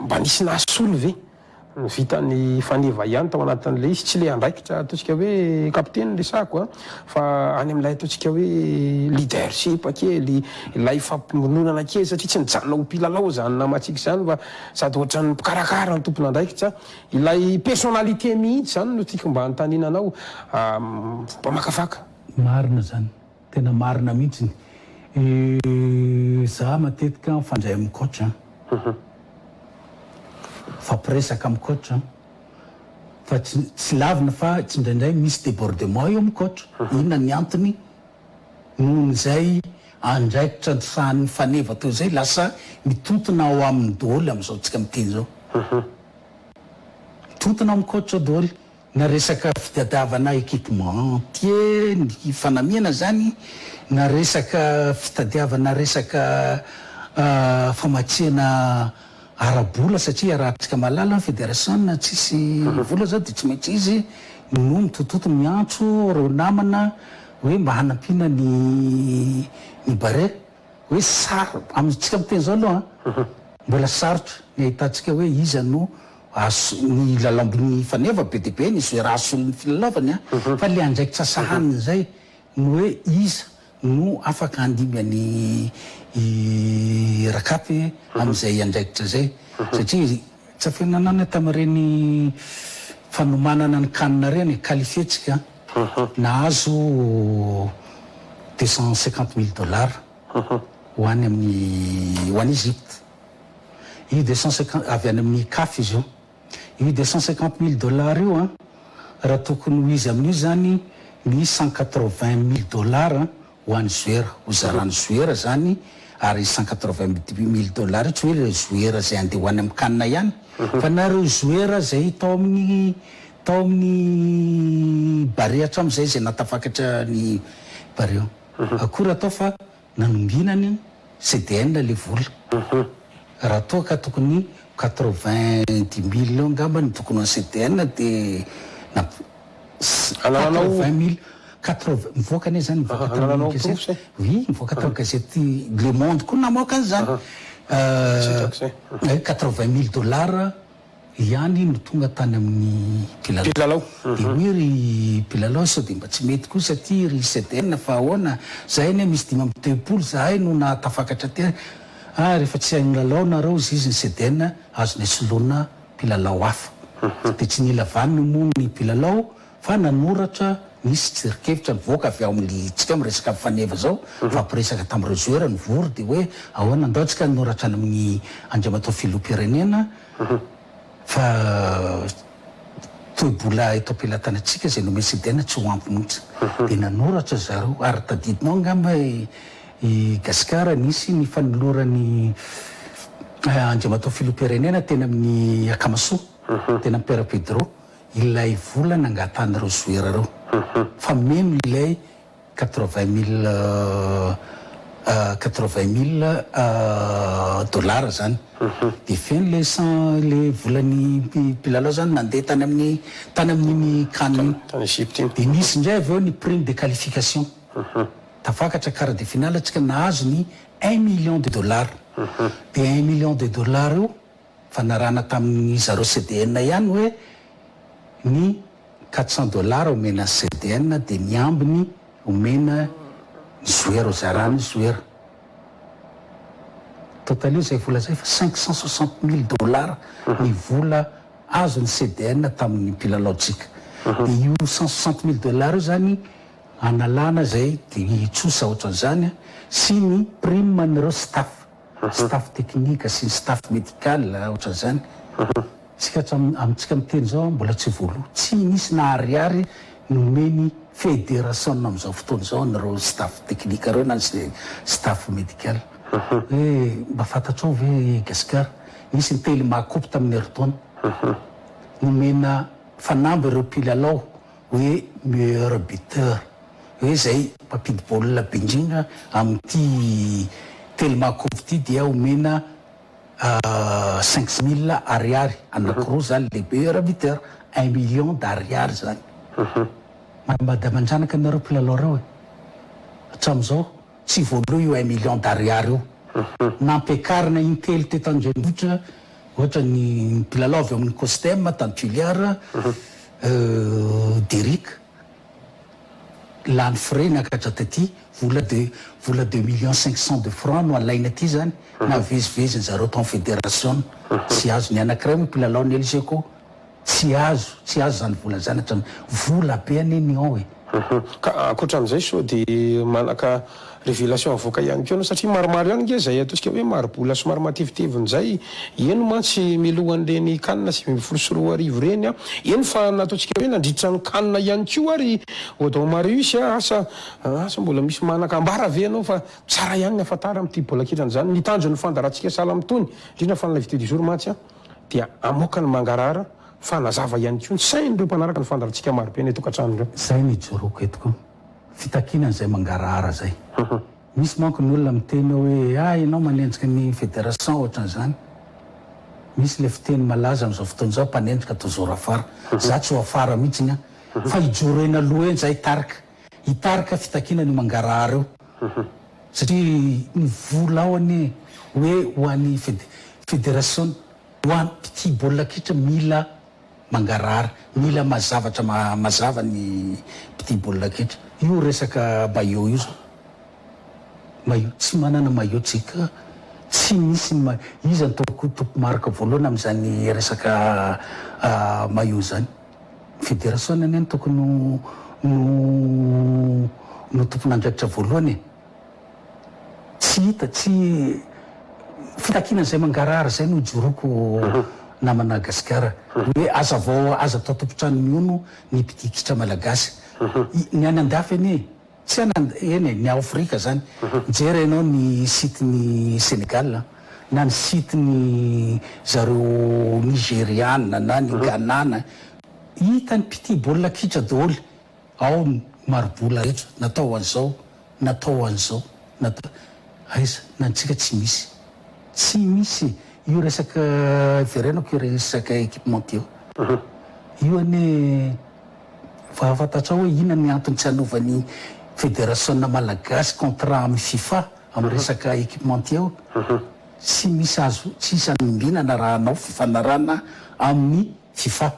mba nisy nahasolo ve ny vitan'i Faneva ihany tao anatin'ilay izy? Tsy ilay andraikitra ataontsika hoe kapiteny no resahako an! Fa any amin'ilay ataontsika hoe leadership kely, ilay fampiononana kely satria tsy nijanona ho mpilalao izany namantsika izany fa Sady ohatran'ny mpikarakara ny tompon'andraikitra, ilay personnalité mihitsy izany no tiako mba hanontaniana anao, mpamakafaka. Marina zany, tena marina mihitsiny. Za matetika mifandray amin'ny coach an. Mifampiresaka amin'ny coach an. Fa tsy tsy lavina fa tsindraindray misy debordement eo amin'ny coach. Inona ny antony? Nohon'izay andraikitra sahanin'ny faneva teo izay lasa mitontona ao aminy daholo amin'izao tsika miteny izao. Mitontona amin'ny coach daholo. Na resaka fitadiavana équipement entier, ny fanamiana zany, na resaka fitadiavana resaka famatsiana ara-bola satria iarahantsika mahalala ny federasiona tsisy vola zao dia tsy maintsy izy no mitototo miantso ireo namana hoe mba hanampiana ny ny Barea. Hoe saro, amintsika miteny izao aloha an, mbola sarotra ny ahitantsika hoe iza no azo, ny lalao ny faneva be dia be ny joueur azo solon'ny filalaovany an, fa le andraikitra sahaniny izay no hoe iza no afaka handimby an'i i Rakapy amin'izay andraikitra izay, satria tsy afenina anao tamin'ireny fanomanana ny can ireny, qualifier tsika an. Nahazo 250 000 dollars ho any amin'ny ho any Egypte. Io 250 avy any amin'ny CAF izy io. Io 250 000 dollars io an, raha tokony ho izy amin'io zany ny 180 000 dollars ho an'ny joueur, ho zaran'ny joueur zany ary 180 000 dollars io tsy hoe ireo joueur izay handeha ho any amin'ny CAN ihany fa na ireo joueur izay tao amin'ny tao amin'ny Barea hatramin'izay izay nahatafakatra ny Barea. Akory atao fa nanombinany CDN ilay vola. Raha toa ka tokony 90 000 eo angamba no tokony ho an'ny CDN dia Anananao 80 000, quatre-vingt, mivoaka anie zany, mivoaka tamin'ny Anananao gazety, porofo zay? oui, mivoaka tamin'ny gazety Le Monde koa namoaka an'izany. Tsy hitako zay. 80 000 dollars ihany no tonga tany amin'ny mpilalao. Mpilalao. Dia hoy ry mpilalao sao dia mba tsy mety kosa ity ry CDN fa ahoana, zahay anie misy 35 zahay no nahatafakatra aty, ah rehefa tsy hain'ny lalao nareo hozy izy ny CDN azonay soloina mpilalao hafa. Dia tsy nila vaniny moa ny mpilalao fa nanoratra nisy tsirikevitra nivoaka avy ao amin'ny tsika miresaka amin'ny faneva zao nifampiresaka tamin'ireo joueur nivory dia hoe ahoana andao tsika hanoratra any amin'ny Andriamatoa Filoham-pirenena fa toe-bola eto am-pelatanantsika izay nomen'i CDN tsy ho ampy mihitsy. Dia nanoratra zareo ary tadidinao angamba i Gasikara nisy ny fanoloran'i Andriamatoa Filoham-pirenena teny amin'ny Akamasoa, teny amin'ny Père Pedro, ilay vola nangatahan'ireo joueur ireo fa mino ilay 80 000 80 000 dollars zany dia feno ilay cent ilay volan'ny mpilalao zany nandeha tany amin'ny tany amin'iny CAN iny. Tany Egypte iny. Dia nisy indray avy eo ny prime de qualification. Tafakatra quart de finale tsika nahazo ny un million de dollars. Dia un million de dollars io fanarahana tamin'ny zareo CDN ihany hoe ny 400 dollars omena ny CDN dia ny ambiny omena ny joueur hozarana ny joueur. Total io izay vola izay fa 560 000 dollars ny vola azon'ny CDN tamin'ny mpilalaontsika. Dia io 160 000 dollars io zany analana izay dia trosa ohatran'izany sy ny prime an'ireo staff. Staff technique sy ny staff medical ohatran'izany. Tsika hatramin'ny amintsika miteny izao mbola tsy voaloa. Tsy nisy na ariary nomeny federation amin'izao fotoana izao an'ireo staff technique ireo na ny staff medical. Hoe mba fantatrao ve Gasikara, nisy ny Telma coupe tamin'ny herintaona. Nomena fanamby ireo mpilalao hoe meilleur buteur, hoe izay mpampidi-baolina be indrindra amin'ity Telma Coupe ity dia omena 500 000 ariary, anankiroa izany le meilleur buteur, un million d'ariary izany. Manambady aman-janaka nareo mpilalao ireo e! Hatramin'izao tsy voaloa io un million d'ariary io. Nampiakarina intelo teto an-drenivohitra ohatra ny mpilalao avy ao amin'ny Costem tany Toliara, Derrick, lany frais niakatra taty, vola de vola 2 millions 500 de francs no alaina aty zany, naveziveziny zareo tao amin'ny federasiona. Tsy azo ny anankiray moa mpilalao ny Elgeco, tsy azo, tsy azo zany vola zany hatramin'ny, vola be anie ny ao e. Ka ankoatran'izay sao dia manaka révélation avoaka ihany koa ianao satria maromaro ihany nge izay ataontsika hoe mari-bola somary matevitevina izay, eny mantsy mialohan'ireny can 2019 ireny an, eny fa nataontsika hoe nandritra ny can ihany koa ary Odon Marius a, asa asa mbola misy manaka ambara ve ianao fa tsara ihany ny afatara amin'ity baolina kitra izany, ny tanjon'ny fandaharantsika sahala amin'itony, indrindra fa ny live du jour mantsy an dia hamoaka ny mangarahara fa hanazava ihany koa ny sain'ireo mpanaraka ny fandaharantsika marobe any an-tokantrano ireo. Izay no ijoroako eto koa. Fitakiana an'izay mangarahara izay. Misy manko ny olona miteny ao hoe ah ianao manenjika ny fédération ohatran'izany. Misy ilay fiteny malaza amin'izao fotoana izao mpanenjika toujours afara. Za tsy ho afara mihitsiny an. Fa hijoro eny aloha eny za hitarika. Hitarika fitakiana an'io mangarahara io. Satria ny vola ao anie hoe ho an'ny fédération ho an'ny mpitia baolina kitra mila mangarahara, mila mazavatra mazava ny mpitia baolina kitra. Io resaka maillot io zao, maillot, tsy manana maillot tsika, tsy misy ny maillot, iza no tompo-marika voalohany amin'izany resaka maillot izany? Ny federasiona anie no tokony ho no no tompon'andraikitra voalohany e! Tsy hita, tsy fitakiana izay mangarahara izay no ijoroako namana Gasikara. Hoe aza vao aza atao tompon-trano mihono ny mpidikitra malagasy. Ny any andafy anie, tsy any and, eny e, ny ao Afrika zany. Mijery ianao ny site ny Senegal na ny site ny zareo Nigeriana na ny Ghana na, hitan'ny mpitia baolina kitra daholo. Ao ny mari-bola rehetra, natao ho an'izao, natao ho an'izao, natao, aiza, na antsika tsy misy. Tsy misy. Io resaka, iverenako io resaka équipementier io. Io anie, fa fantatrao hoe inona ny antony tsy hanaovan'ny federasiona malagasy contrat amin'ny fifa amin'ny resaka équipementier io? Tsy misy azo, tsy hisy anombinana raha hanao fifanarahana amin'ny fifa.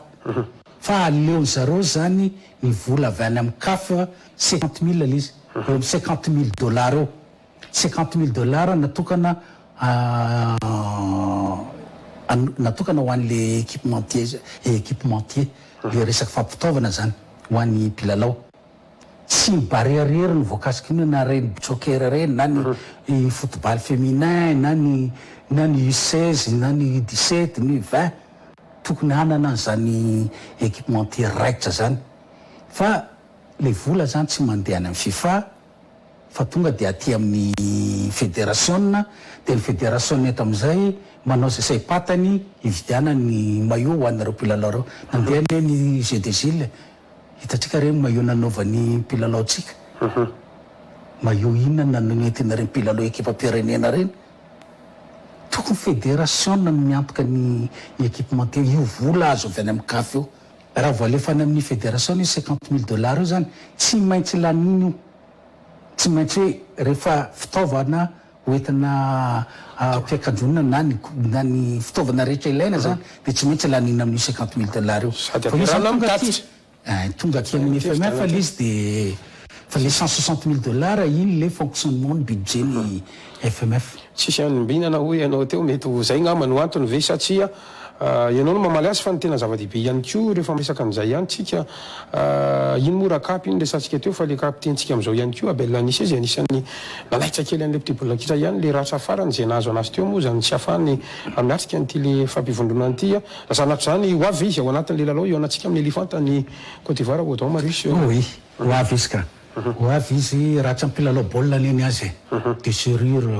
Fa aleon zareo zany ny vola avy any am caf 50 mille le izy, eo am 50 mille dollars eo, 50 mille dollars natokana natokana ho anle équipementier équipementier le resaky fampitaovana zany ho an'ny mpilalao. Tsy ny Barea irery no voakasik'io na reny soccer reny na ny football féminin na ny na ny U 16 na ny U 17 ny U 20. Tokony hanana an'izany équipementier raikitra zany fa le vola zany tsy mandeha any amin'ny fifa fa tonga dia aty amin'ny federasiona dia ny federasiona eto amin'izay manao izay saim-patany hividianany ny maillot ho an'ireo mpilalao ireo. Nandeha anie ny jeux des îles, hitantsika ireny maillot nanaovan'ny mpilalaontsika, maillot inona no nentin'ireny mpilalao ekipam-pirenena ireny? Tokony federasiona no miantoka ny ny équipementier, io vola azo avy any amin'ny caf io. Raha vao alefa any amin'ny federasiona io 50 mille dollars io zany, tsy maintsy laniana io. Tsy maintsy hoe rehefa fitaovana hoentina ampiakanjoana na ny na ny fitaovana rehetra ilaina zany dia tsy maintsy laniana amin'io 50 mille dollars io. Sady Fa io zany ampiarahana tonga aty mitatitra. Eh, tonga aty amin'ny FMF le izy de fa le 160 000 dollars iny le fonctionnement ny budget ny FMF. Tsisy anombinana hoy ianao teo, mety ho zay ngamba no antony ve sa tsia? Ianao no mamaly azy fa ny tena zava-dehibe ihany koa rehefa miresaka an'izay ihany tsika, iny moa rakapy iny resahantsika teo fa le kapitentsika amin'izao ihany koa Abel Anicet izay anisan'ny nanaitra kely an'ilay mpitia baolina kitra ihany le ratra farany izay nahazo anazy teo moa izany tsy ahafahany miatrika an'ity le fampivondronana ity. Lasa anatin'izany, ho avy ve izy ao anatin'ilay lalao hihaonantsika amin'ny Elefanta any Côte d'Ivoire, Odon Marius? Oui, ho avy izy ka. Ho avy izy, raha tsy mpilalao baolina anie ny azy e. Déchirure,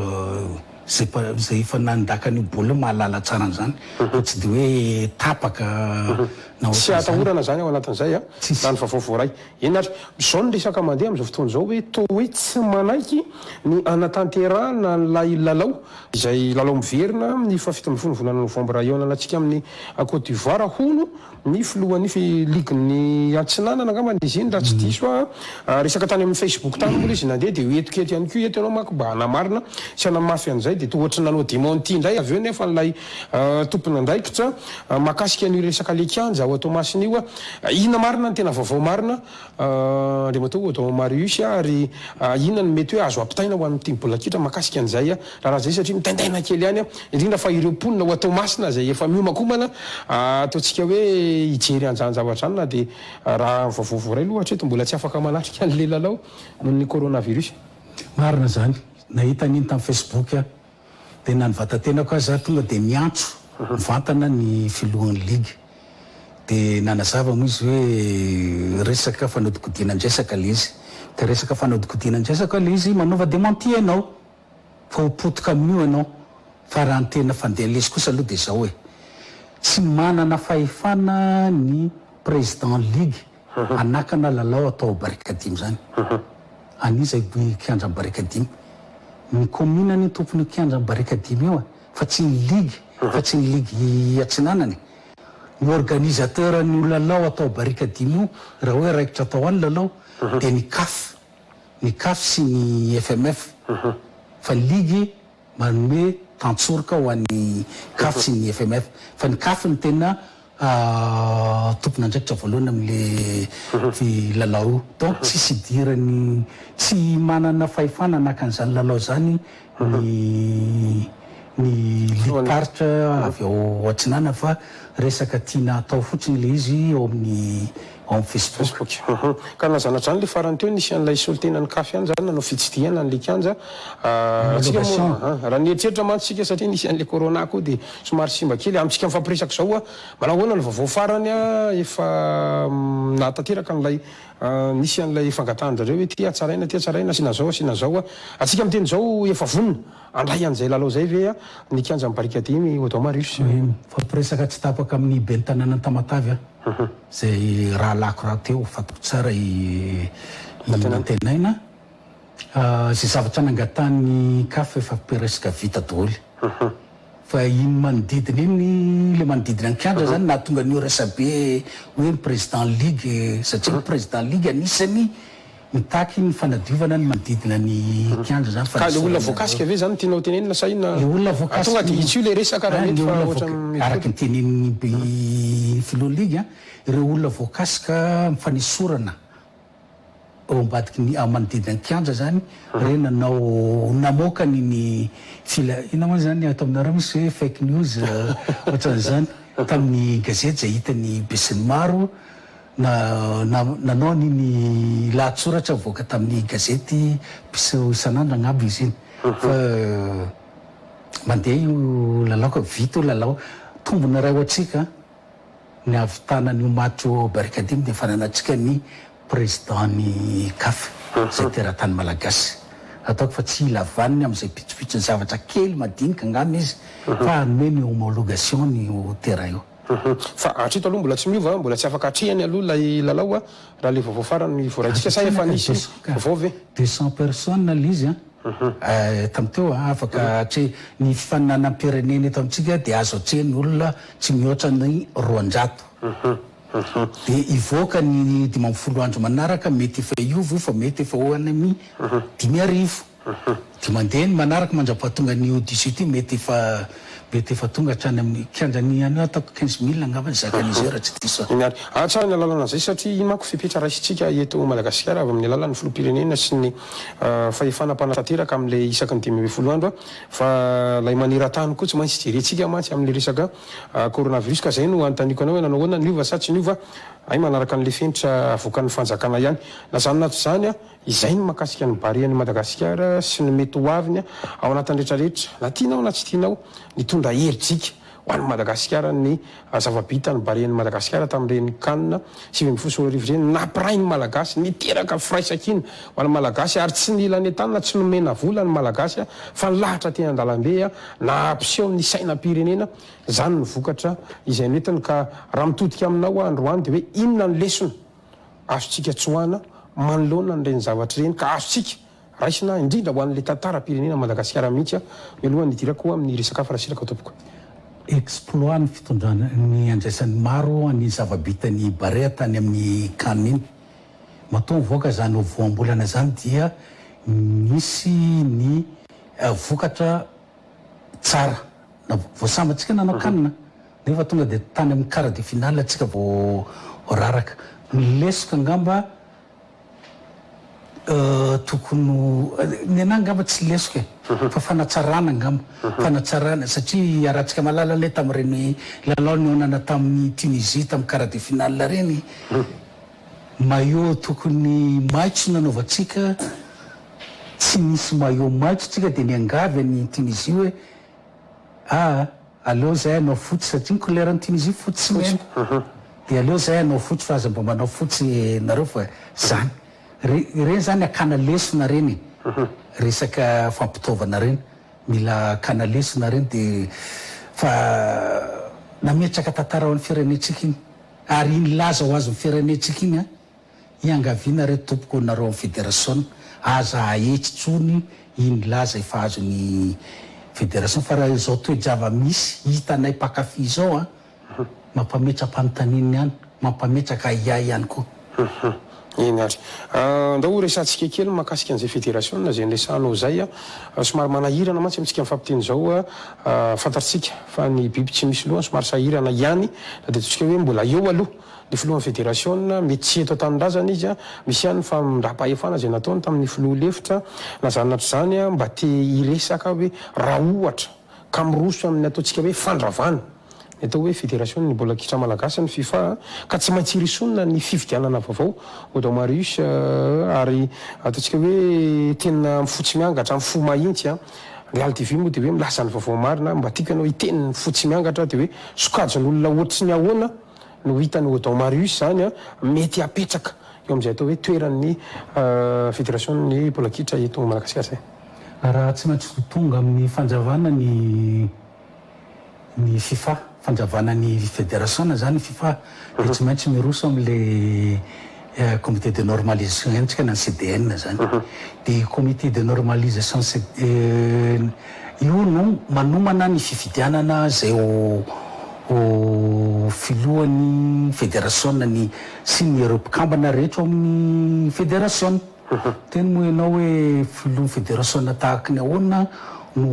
zay efa zay efa nandaka an'io baolina io mahalala tsara an'izany, fa tsy dia hoe tapaka na Tsy ohatran'izany. atahorana izany ao anatin'izay an, Tsisy. raha ny vaovao voaray. Eny ary, izao ny resaka mandeha amin'izao fotoana izao hoe toa hoe tsy manaiky ny hanatanterahana an'ilay lalao Izay lalao miverina amin'ny faha 17 ny volana novambra hihaonanantsika amin'i Côte d'Ivoire hono ny filohan'ny ligin'ny Atsinanana angamba izy iny raha tsy diso aho. Resaka tany amin'ny Facebook tany moa ilay izy nandeha dia ho entiko eto ihany koa eto ianao manko mba hanamarina sy hanamafy an'izay dia toa ohatry ny nanao démenti indray avy eo nefa ilay tompon'andraikitra mahakasika an'io resaka le kianja ao. ao Toamasina io. Inona marina ny tena vaovao marina Andriamatoa Odon Marius ary inona no mety hoe azo ampitaina ho an'ny team baolina kitra mahakasika an'izay raharaha izay satria mitaintaina kely ihany indrindra fa ireo mponina ao Toamasina izay efa miomankomana ataontsika hoe hijery an'izany zavatra izany na dia raha ny vaovao voaray aloha hatreto mbola tsy afaka manatrika an'ilay lalao noho ny coronavirus. Marina izany, nahita an'iny tamin'ny Facebook aho. Dia na ny vatan-tenako aza tonga dia niantso mivantana ny filohan'ny ligue. Dia nanazava moa izy hoe resaka fanodikodinan-dresaka ilay izy. Ka resaka fanodikodinan-dresaka ilay izy, manaova démenti ianao fa ho potika amin'io ianao. Fa raha ny tena fandehan'ilay izy kosa aloha dia izao e, tsy manana fahefana ny président ligue Hanakana lalao atao ao Barikadimy izany. An'iza io kianjan'i Barikadimy? Ny commune anie tompon'io kianjan'i Barikadimy io e, fa tsy ny ligue, fa tsy ny ligue Atsinanana e. Ny organisateur an'io lalao atao ao Barikadimy io, raha hoe raikitra atao any lalao, dia ny caf, ny caf sy ny FMF. Fa ny ligue Manome tantsoroka ho an'ny caf sy ny FMF. Fa ny caf no tena tompon'andraikitra voalohany amin'le lalao io. Donc tsisy idiran'ny, tsy manana fahefana hanaka an'izany lalao izany ny ny ligim-paritra avy ao Atsinanana fa resaka tiana atao fotsiny le izy ao amin'ny ao amin'ny Facebook. Facebook. Ka nilazana hatrany le farany teo nisy an'ilay solontenan'ny caf ihany zany nanao fitsidihana an'le kianja. Antsika moa raha nieritreritra mantsy isika satria nisy an'le corona koa dia somary simba kely. Amintsika mifampiresaka izao manao ahoana ny vaovao farany efa nahatanteraka an'ilay nisy an'ilay fangatahan-dRareo hoe ty hatsaraina ty hatsaraina asiana zao asiana zao. Antsika miteny izao efa vonona handray an'izay lalao izay ve ny kianjan'i Barikadimy Odon Marius? Mifampiresaka tsy tapaka amin'ny ben'ny tanànan'i Tamatave aho, izay rahalahiko rahateo, fantako tsara i Nantenaina. Izay zavatra nangatahan'ny caf efa presque vita daholo. Fa iny manodidina iny, ilay manodidina ny kianja zany nahatonga an'io resabe hoe ny président ligue, satria ny président ligue anisany mitaky ny fanadiovana ny manodidina ny kianja zany fa Ka le olona voakasika ve zany no tianao tenenina sa inona? Le olona voakasika Tonga dia hitsio le resaka raha mety fa ohatran'ny Araka ny tenenin'ny filoha ligue, ireo olona voakasika amin'ny fanesorana Ao ambadiky ny, ao manodidina ny kianja zany, re nanao, namoaka ny ny fila, inona moa zany ato aminareo misy hoe fake news ohatran'izany, tamin'ny gazety izay hitan'ny besinimaro, na na nanao an'iny lahatsoratra nivoaka tamin'ny gazety mpiseho isan'andro angamba izy iny, fa mandeha io lalao ka vita io lalao, tombony iray ho antsika. Ny hahavitana an'io match io ao Barikadimy dia fananantsika ny président ny caf izay teratany malagasy. Ataoko fa tsy hila vaniny amin'izay pitsopitsony zavatra kely madinika angamba izy fa hanome ny homologation an'io terrain io. Fa hatreto aloha mbola tsy miova, mbola tsy afaka atrehiny aloha ilay lalao raha ilay vaovao farany voaraintsika sa efa nisy vaovao ve? 200 personnes ilay izy an! Tamin'ny teo, afaka atre ny fifaninanam-pirenena eto amintsika dia azo atrehin'ny olona tsy mihoatra ny 200. Dia hivoaka ny 15 andro manaraka, mety efa hiova io fa mety efa ho any amin'ny 5000. Dia mandeha ny manaraka mandra-pahatonga an'io 18 io, mety efa mety efa tonga hatrany amin'ny kianjan'ny any ataoko 15 000 angamba ny zakan'izy io raha tsy diso aho. Eny ary. Ah, tsara ny alalana an'izay satria iny manko fepetra raisintsika eto Madagasikara avy amin'ny alalan'ny filoham-pirenena sy ny fahefana mpanatanteraka amin'ilay isaky ny 15 andro fa ilay maneran-tany koa tsy maintsy jerentsika mantsy amin'ilay resaka coronavirus ka izay no anontaniako anao hoe nanao ahoana niova sa tsy niova? Hay manaraka an'ilay fenitra avoakan'ny fanjakana ihany. Na izany na tsy izany, izay ny mahakasika ny Barean'i Madagasikara sy ny mety ho aviny ao anatin'ny rehetrarehetra na tianao na tsy tianao nitondra herijika ho an'i Madagasikara ny zava-bita ny Barean'i Madagasikara tamin'ireny Can 2019 ireny, nampiray ny Malagasy, niteraka firaisankina ho an'ny Malagasy ary tsy nila nentanina, tsy nomena vola ny Malagasy fa nilahatra teny an-dalambe nampiseho ny sainam-pirenena, izany ny vokatra izay nentiny ka raha mitodika aminao aho androany dia hoe inona ny lesona azontsika tsoahana manoloana an'ireny zavatra ireny ka azontsika Raisina indrindra ho an'ilay tantaram-pirenena Madagasikara mihitsy aho mialohan'ny hidirako amin'ny resaka hafa Rasiraka tompoko. Exploit ny fitondrana ny andraisan'ny maro ny zava-bitan'i Barea tany amin'ny can iny. Matoa mivoaka izany ho voambolana izany dia nisy ny vokatra tsara. Vao sambatsika nanao can. Nefa tonga dia tany amin'ny quart de finale tsika vao raraka. Ny lesoka angamba tokony ho, ny anah angamba tsy lesoka e, fa fanatsarana angamba, fanatsarana satria iarahantsika mahalala anie tamin'ireny lalao nihaonana tamin'i Tunisie tamin'ny quart de finale ireny, maillot tokony maitso nanaovantsika, tsy nisy maillot maitso tsika dia niangavy an'i Tunisie hoe Aa aleo zay hanao fotsy satria ny couleur ny Tunisie fotsy sy mena dia aleo zay hanao fotsy fa aza mba manao fotsy nareo fa zany re ireny zany akana lesona reny e resaka fampitaovana reny mila akana lesona reny de fa nametraka tantara ho an'ny firenentsika iny ary iny laza ho azon'ny firenentsika iny an Iangaviana re tompoko nareo am federation aza ahetry tsony iny laza efa azony federation fa raha izao toe-java misy hitanay mpankafy izao an mampametra panontaniana ihany mampametraka ahiahy ihany koa. Hum eny ary. Andao ho resahantsika kely mahakasika an'izay federasiona izay niresahanao izay. Somary manahirana mantsy amintsika mifampiteny izao. Fantatsika fa ny biby tsy misy lohany somary sahirana ihany na dia ataontsika hoe mbola eo aloha Ny filohan'ny federasiona, mety tsy eto an-tanindrazana izy, misy ihany ny famindram-pahefana izay nataony tamin'ny filoha lefitra, na izany na tsy izany, mba te hiresaka aho hoe raha ohatra ka miroso amin'ny ataontsika hoe fandravana ny atao hoe federasion'ny baolina kitra malagasy ny fifa ka tsy maintsy hirosoana ny fifidianana vaovao, Odon Marius, ary ataontsika hoe tena amin'ny fo tsy miangatra, amin'ny fo mahitsy, Real TV moa dia hoe milaza ny vaovao marina, mba tiako ianao hiteny ny fo tsy miangatra dia hoe sokajin'olona ohatry ny ahoana no hitan'i Odon Marius izany mety hapetraka eo amin'izay atao hoe toeran'ny federasion'ny baolina kitra eto Madagasikara izay. Raha tsy maintsy ho tonga amin'ny fanjavana ny ny fifa, fanjavana ny federasiona izany ny fifa dia tsy maintsy miroso amin'ilay comité de normalisation ihany tsika na ny CDN izany. Dia io comité de normalisation io no manomana ny fifidianana izay ho ho filohan'ny federasiona ny sy ny ireo mpikambana rehetra ao amin'ny federasiona. Teny moa ianao hoe filohan'ny federasiona tahaky ny ahoana no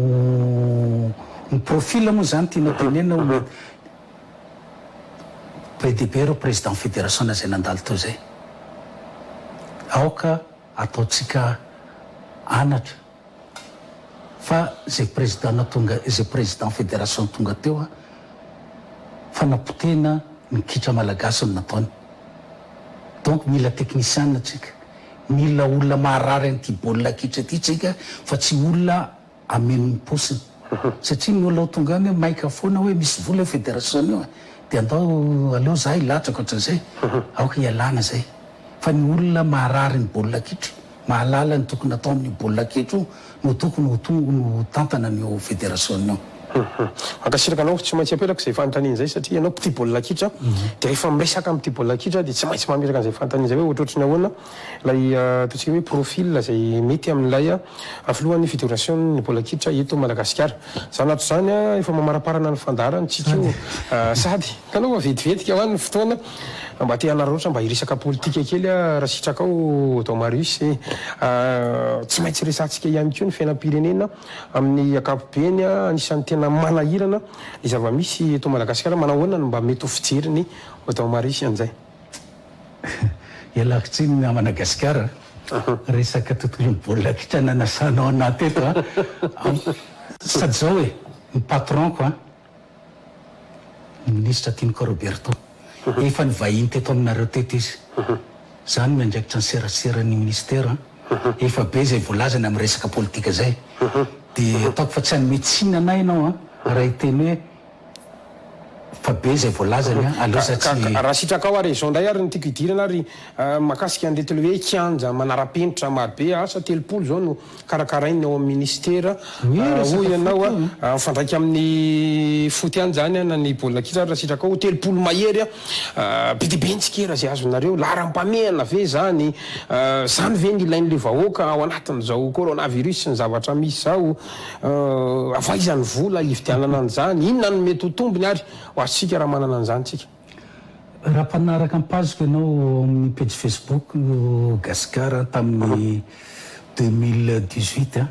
ny profil moa izany tianao tenenina hoe mety be dia be ireo président federasiona izay nandalo teo izay. Aoka ataontsika anatra fa zay président tonga zay président fédération tonga teo a fanapotehina ny kitra malagasy no nataony donc mila technician tsika mila olona maharary an'ity baolina kitra ity tsika fa tsy olona hameno ny paosiny satria ny olona ho tonga any maika foana hoe misy vola io fédération io de andao aleo za hilatsaka ohatran'izay aoka hialana zay fa ny olona maharary ny baolina kitra Mahalala ny tokony atao amin'io baolina kitra io no tokony ho tonga no ho tantana an'io federasiona io. Hum. Mankasitraka anao. Tsy maintsy apetrako izay fanontaniana izay satria ianao mpitia baolina kitra dia rehefa miresaka amin'ny mpitia baolina kitra dia tsy maintsy mametraka an'izay fanontaniana izay hoe ohatrohatry ny ahoana ilay ataontsika hoe profil izay mety amin'ilay filohan'ny federasion'ny baolina kitra eto Madagasikara. Izany ato izany efa mamaraparana ny fandaharana tsika io sady hitanao fa vetivetika ho any ny fotoana. Mba te hanararaotra mba hiresaka politika kely aho raha sitrakao Don Marius e. Tsy maintsy resahantsika ihany koa ny fiainam-pirenena amin'ny ankapobeny, anisan'ny tena manahirana ny zava-misy eto Madagasikara. Manao ahoana no mba mety ho fijerin'i Don Marius an'izay? Ialako tsiny namana Gasikara a! Resaka tontolon'ny baolina kitra nanasanao anah teto a! Sady zao e, ny patron-ko an! Minisitra Tinoka Roberto. Efa nivahiny teto aminareo teto izy. Za no miandraikitra ny seraseran'ny ministera. Efa be izay voalazany amin'ny resaka politika izay. Dia ataoko fa tsy hanome tsiny anay ianao an, raha hiteny hoe fa be izay voalazany an, aleo za tsy. Ka raha sitrakao ary izao indray ary no tiako hidirana ary mahakasika an'ireto ilay hoe kianja manara-penitra marobe, asa 30 izao no karakarain'ny ao amin'ny minisitera, hoy ianao a, mifandraika amin'ny foot ihany izany na ny baolina kitra ary raha sitrakao, 30 mahery a, be dia be ny tsikera izay azonareo, laharam-pahamehana ve izany, izany ve ny ilain'ilay vahoaka ao anatin'izao coronavirus sy ny zavatra misy izao, avy aiza ny vola hividianana an'izany, inona no mety ho tombony ary ho azontsika raha manana an'izany tsika. Raha mpanaraka ny page-ko ianao ao amin'ny pejy Facebook Gasikara tamin'ny 2018,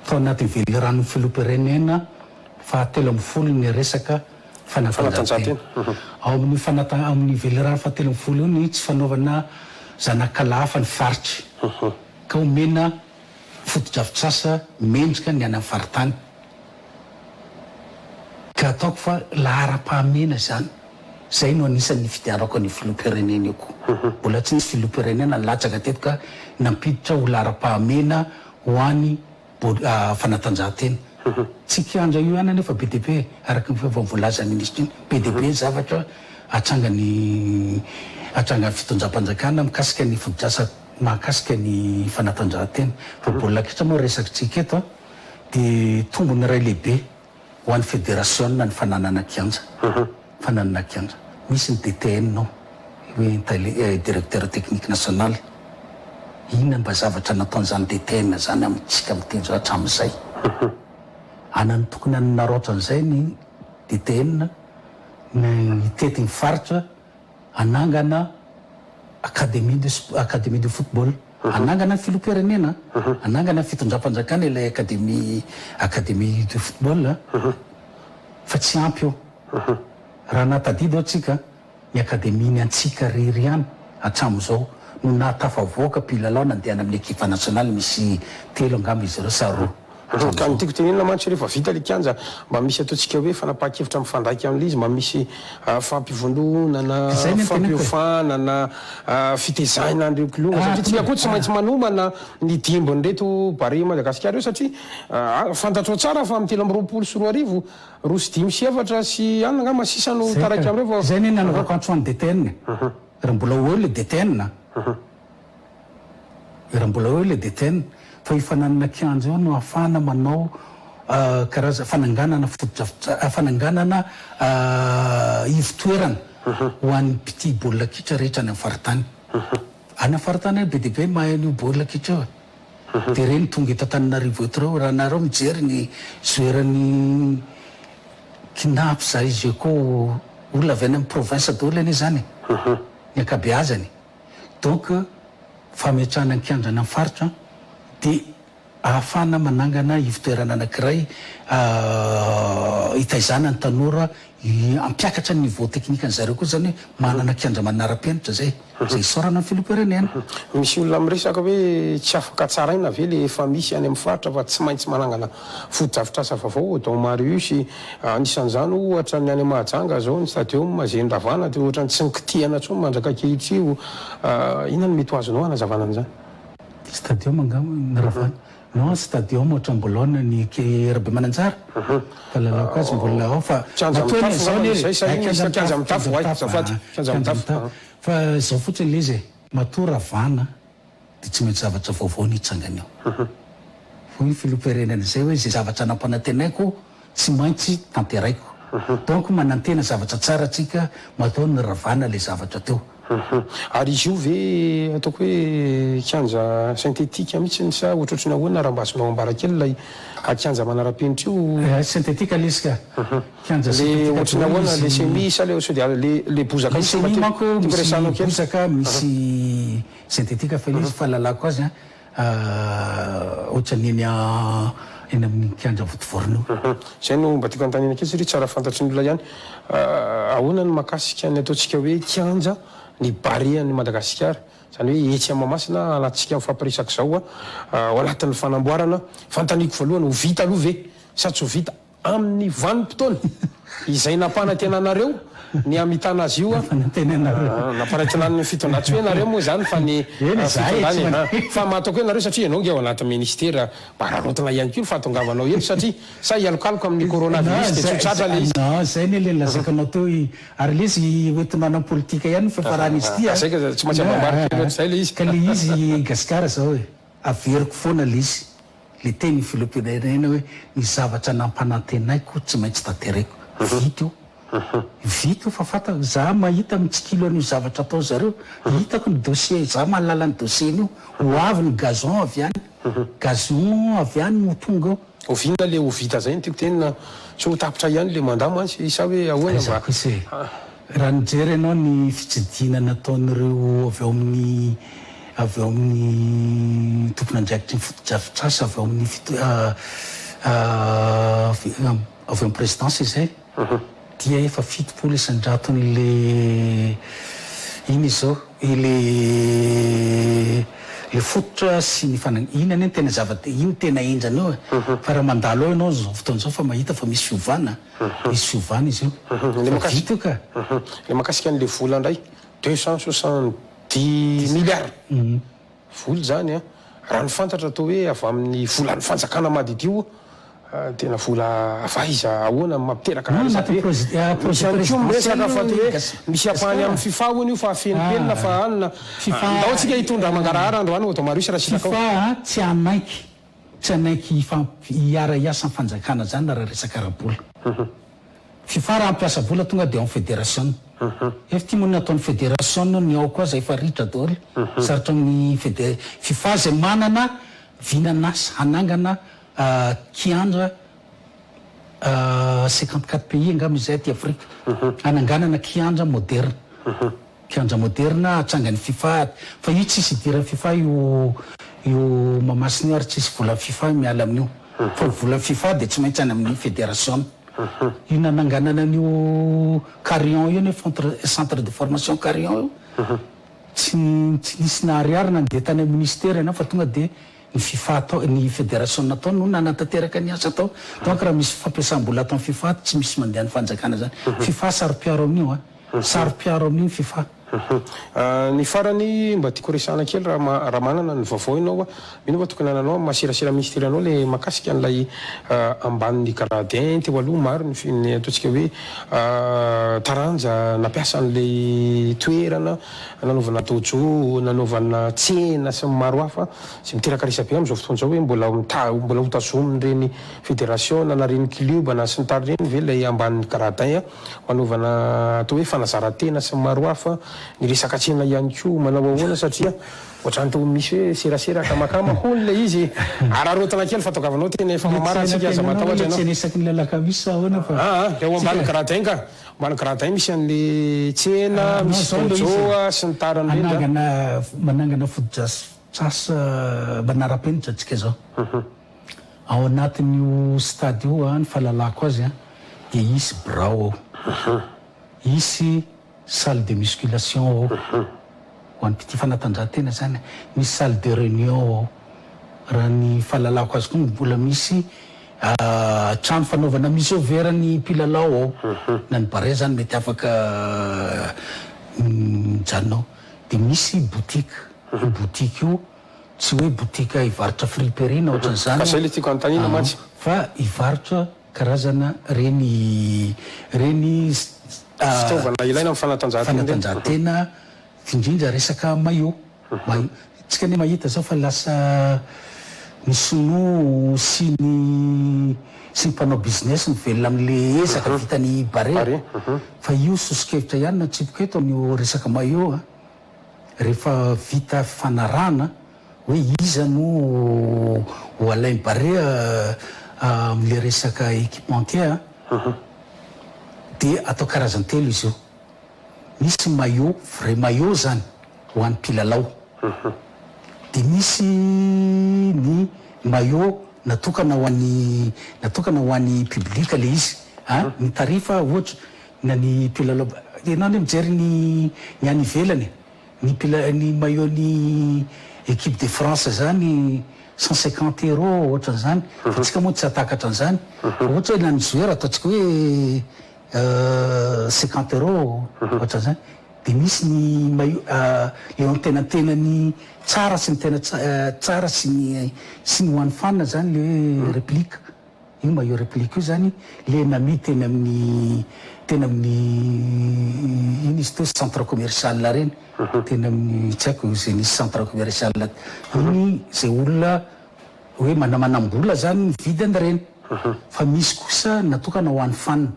tao anatin'ny veliranon'ny filoham-pirenena faha 13 ny resaka. fanatanjahantena. Ao amin'io fanata, amin'ny velirano fahatelo ambin'ny folo io ny tsy fanaovana zanakala hafa ny faritra ka omena fotodrafitrasa mendrika ny any amin'ny faritany. Ka ataoko fa laharam-pahamehana izany. Izay no anisan'ny nifidianako an'io filoham-pirenena io koa. Mbola tsy nisy filoham-pirenena nilatsaka teto ka nampiditra ho laharam-pahamehana ho an'ny fanatanjahantena. Tsy kianja io ihany anefa be dia be e, araka ny efa voalazan'ny minisitra iny, be dia be ny zavatra atsangan'ny atsangan'ny fitondram-panjakana mikasika ny fotodrasa mahakasika ny fanatanjahantena. Fa baolina kitra moa resakitsika eto an, dia tombony iray lehibe ho an'ny federasiona ny fananana kianja, fananana kianja. Misy ny DTN ao, hoe tale, directeur technique national. Inona mba zavatra nataon'izany DTN izany amintsika miteny izao hatramin'izay? Anan'ny tokony hanaraotra an'izay ny DTN, ny hitety ny faritra, hanangana académie de académie de football, hanangana ny filoham-pirenena, hanangana ny fitondram-panjakana ilay académie académie de football fa tsy ampy io. Raha nahatadidy aho tsika, ny académie ny antsika rery ihany hatramin'izao no nahatafavoaka mpilalao nandeha any amin'ny ekipa nasionaly misy telo angamba izy ireo sa roa. Ka ny tiako tenenina mantsy rehefa vita le kianja mba misy ataontsika hoe fanapahan-kevitra mifandraika amin'ilay izy, mba misy fampivondronana, Izay ny antenako e. fampiofanana, fitezaina an'ireo kilonga satria tsika koa tsy maintsy manomana ny dimbin'ireto Barea Madagasikara ireo satria fantatrao tsara fa amin'ny 2023, roa sy dimy sy efatra sy anona angamba sisa no Izay taraiky ka. amin'ireo vao. Izay anie ny nanaovako antso an'i DTN e. Raha mbola ho eo le DTN a. Raha mbola eo ilay DTN, fa io fananana kianja io no ahafahana manao karaza fananganana fotodrafitrasa, fananganana ivotoerana ho an'ny mpitia baolina kitra rehetra any amin'ny faritany. Any amin'ny faritany any be dia be mahay an'io baolina kitra io e. Dia ireny tonga eto Antananarivo eto ireo, raha nareo mijery ny joueur-n'ny Cnaps, Ageco, olona avy any amin'ny province daholo anie izany e, ny ankabeazany. Donc fametrahana ny kianja any amin'ny faritra dia ahafahana manangana ivotoerana anankiray hitaizana ny tanora hampiakatra ny niveau technique an zareo koa zany hoe manana kianja manara-penitra zay, zay isaorana ny filoham-pirenena. Misy olona miresaka hoe tsy afaka tsaraina ve le efa misy any amin'ny faritra fa tsy maintsy manangana fotodrafitrasa vaovao, Don Marius, Anisan'izany ohatra ny any Mahajanga zao ny stadium izay noravana dia ohatran'ny tsy nikitihana intsony mandraka ankehitriny. Inona no mety ho azonao hanazavana an'izany? Stadium angamba noravana? Non stadium ohatran'ny mbola ao ny Rabemananjara fahalalako azy mbola ao fa Kianja matoa anie mitafo zao angamba anie izay sa e, inona izy kianja ity? Kianja mitafo, mitafo, kianja oay mitafo, azafady, kianja kianja mitafo. mitafo. Fa zao fotsiny le izy e, matoa ravana dia tsy maintsy zavatra vaovao no hitsangana eo. Hoy ny filoham-pirenena izay hoe izay zavatra nampanantenaiko tsy maintsy tanteraiko. Donc manantena zavatra tsara tsika matoa niravana ilay zavatra teo. Ary izy io ve ataoko hoe kianja synthétique mihitsy sa ohatrohatry ny ahoana raha mba azonao ambara kely ilay kianja manara-penitra io? Synthétique ilay izy ka. Kianja Le synthétique ohatry ny daholo ahoana le izy. semis sa le sao dia le le bozaka Le mihitsy mba semis tiako manko tiako misy resahanao kely. bozaka misy synthétique fa ilay izy fahalalako azy an Ohatran'ny eny eny amin'ny kianja Vontovorona io. Izay no mba tiako anontaniana kely satria tsara fantatry ny olona ihany. Ahoana ny mahakasika ny ataontsika hoe kianja ny Barea an'i Madagasikara? Izany hoe etsy Mahamasina anatintsika mifampiresaka izao ao anatin'ny fanamboarana. Fanontaniako voalohany, ho vita aloha ve sa tsy ho vita? Amin'ny vanim-potoana izay nampanantenanareo ny hamitana azy io, nampanantenan'ny fitondrana, tsy hoe nareo moa izany fa ny fitondrana e, fa mahataoko hoe nareo satria ianao ange ao anatin'ny ministera, mba araraotina ihany koa ny fahatongavanao eto satria sa hialokaloka amin'ny coronavirus dia tsy ho tratra ilay izy. Non, izay anie ilay nolazaiko anao teo i, ary ilay izy hoentina hanao politika ihany ny fiafaran'izy ity a. Zay ka tsy maintsy amboamboariko kely ohatr'izay ilay izy. Ka ilay izy Gasikara izao e, averiko foana ilay izy. Le teny filoham-pirenena hoe ny zavatra nampanantenaiko tsy maintsy tanterahiko. Vita io. Vita io fa fantako, za mahita mitsikilo an'io zavatra atao zareo, hitako ny dossier, za mahalala ny dossier-n'io, ho avy ny gazon avy any, gazon avy any no ho tonga eo. Oviana le ho vita zay no tiako tenina, tsy ho tapitra ihany le mandat mantsy sa hoe ahoana Aiza mba. kosa e. Raha nijery ianao ny fitsidihina nataon'ireo avy ao amin'ny avy ao amin'ny tompon'andraikitry ny fotodrafitrasa avy ao amin'ny fito avy ao amin'ny présidence izay. dia efa 70 isan-jaton'le iny izy zao, le le fototra sy ny fanan, iny anie no tena zava, iny tena henjana eo e, fa raha mandalo ao ianao zao fotoana zao fa mahita fa misy fiovana, misy fiovana izy io, fa vita io ka. Le mahakasika an'le vola indray, 270 milliards. Vola izany an! Raha ny fantatra atao hoe avy amin'ny volan'ny fanjakana madiodio, tena vola avy aiza, ahoana no mampiteraka resabe? Misy ihany koa miresaka fa toa hoe misy ampahany amin'ny fifa hono io fa afenimpenina fa anona. Ndao tsika hitondra mangarahara androany Odon Marius raha sitrakao. Fifa tsy hanaiky, tsy hanaiky hiara-hiasa amin'ny fanjakana izany raha resaka ara-bola. Fifa raha hampiasa vola tonga dia ao amin'ny federasiona. Efa ty moa ny ataon'ny federasiona ny ao koa aza efa ritra daholo. Sarotra amin'ny fede fifa izay manana vinan'asa hanangana kianja 54 pays angamba izay aty Afrika. Hananganana kianja moderna. Kianja moderna hatsangan'ny fifa fa io tsisy idiran'ny fifa io io Mahamasina io ary tsisy volan'ny fifa miala amin'io fa ny volan'ny fifa dia tsy maintsy any amin'ny federasiona. Io nananganana an'io Carion io anie centre de formation Carion io tsy tsy nisy naharihary nandeha tany amin'ny ministera ianao fa tonga dia ny fifa tao ny federasiona tao no nanatanteraka ny asa tao donc raha misy fampiasam-bola ataon'ny fifa tsy misy mandeha ny fanjakana zany. Fifa saro-piaro amin'io an. Saro-piaro amin'io ny fifa. Ny farany mba tiako resahana kely raha raha manana ny vaovao ianao, mino aho fa tokony hananao amin'ny maha serasera ministera anao ilay mahakasika an'ilay ambanin'ny gradin teo aloha, maro ny ny ataontsika hoe taranja nampiasa an'ilay toerana nanaovana dojo, nanaovana tsena sy ny maro hafa izay miteraka resabe amin'izao fotoana izao hoe mbola mita- mbola hotazomin'ireny federasiona na ireny klioba na sy ny tariny ireny ve ilay ambanin'ny gradin. Fanaovana atao hoe fanazaran-tena sy ny maro hafa, ny resaka tsena ihany koa manao ahoana satria ohatran'ny toa misy hoe serasera akamakama hono ilay izy e! Araraotina kely fa tongavanao tena efa mamara antsika aza matahotra ianao. Tsena isaky ny alakamisy sa ahoana fa. Aa eo ambany gradin ka, ambany gradin misy an'le tsena, misy dojo sy ny tariny ireny zany. Manangana manangana fotodrafitrasa manara-penitra antsika izao. Ao anatin'io stade io ny fahalalako azy dia hisy birao ao, hisy salle de musculation ao, ho an'ny mpitia fanatanjahantena izany, misy salle de réunion ao, raha ny fahalalako azy koa mbola misy trano fanaovana mise au vert ny mpilalao ao, na ny Barea izany mety afaka mijanona ao, dia misy boutique, io boutique io Tsy hoe boutique hivarotra friperie na ohatran'izany Ka zay le tiako anontaniana mantsy. fa hivarotra karazana reny reny Fitaovana ilaina amin'ny fanatanjahantena ireny. fanatanjahantena indrindra resaka maillot. Maillot. Tsika anie mahita zao fa lasa ny sinoa sy ny sy ny mpanao business no velona amin'le ezaka vitan'i Barea. Barea. Fa io soso-kevitra ihany no atsipiko eto amin'io resaka maillot a. Rehefa vita fifanarahana hoe iza no ho alain'i Barea amin'ilay resaka équipementier dia atao karazany telo izy io. Misy maillot, vrai maillot izany ho an'ny mpilalao. Dia misy ny maillot natokana ho an'ny natokana ho an'ny public ilay izy an, ny tarif ohatra Na ny mpilalao ianao anie mijery ny ny any ivelany e, ny mpila ny maillot ny equipe de France zany 150 euros ohatran'izany, fa tsika moa tsy hahatakatra an'izany, fa ohatra hoe na ny joueur ataontsika hoe 50 euros ohatran'izany, de misy ny maillot eo antenantenany tsara sy ny tena tsara sy ny sy ny ho an'ny fan zany le hoe réplique. Io maillot réplique io zany le namidy teny amin'ny teny amin'ny ino izy teo centre commercial reny teny amin'ny tsy haiko zay nisy centre commercial iny zay olona hoe manamanam-bola zany mividy an'ireny fa misy kosa natokana ho an'ny fan.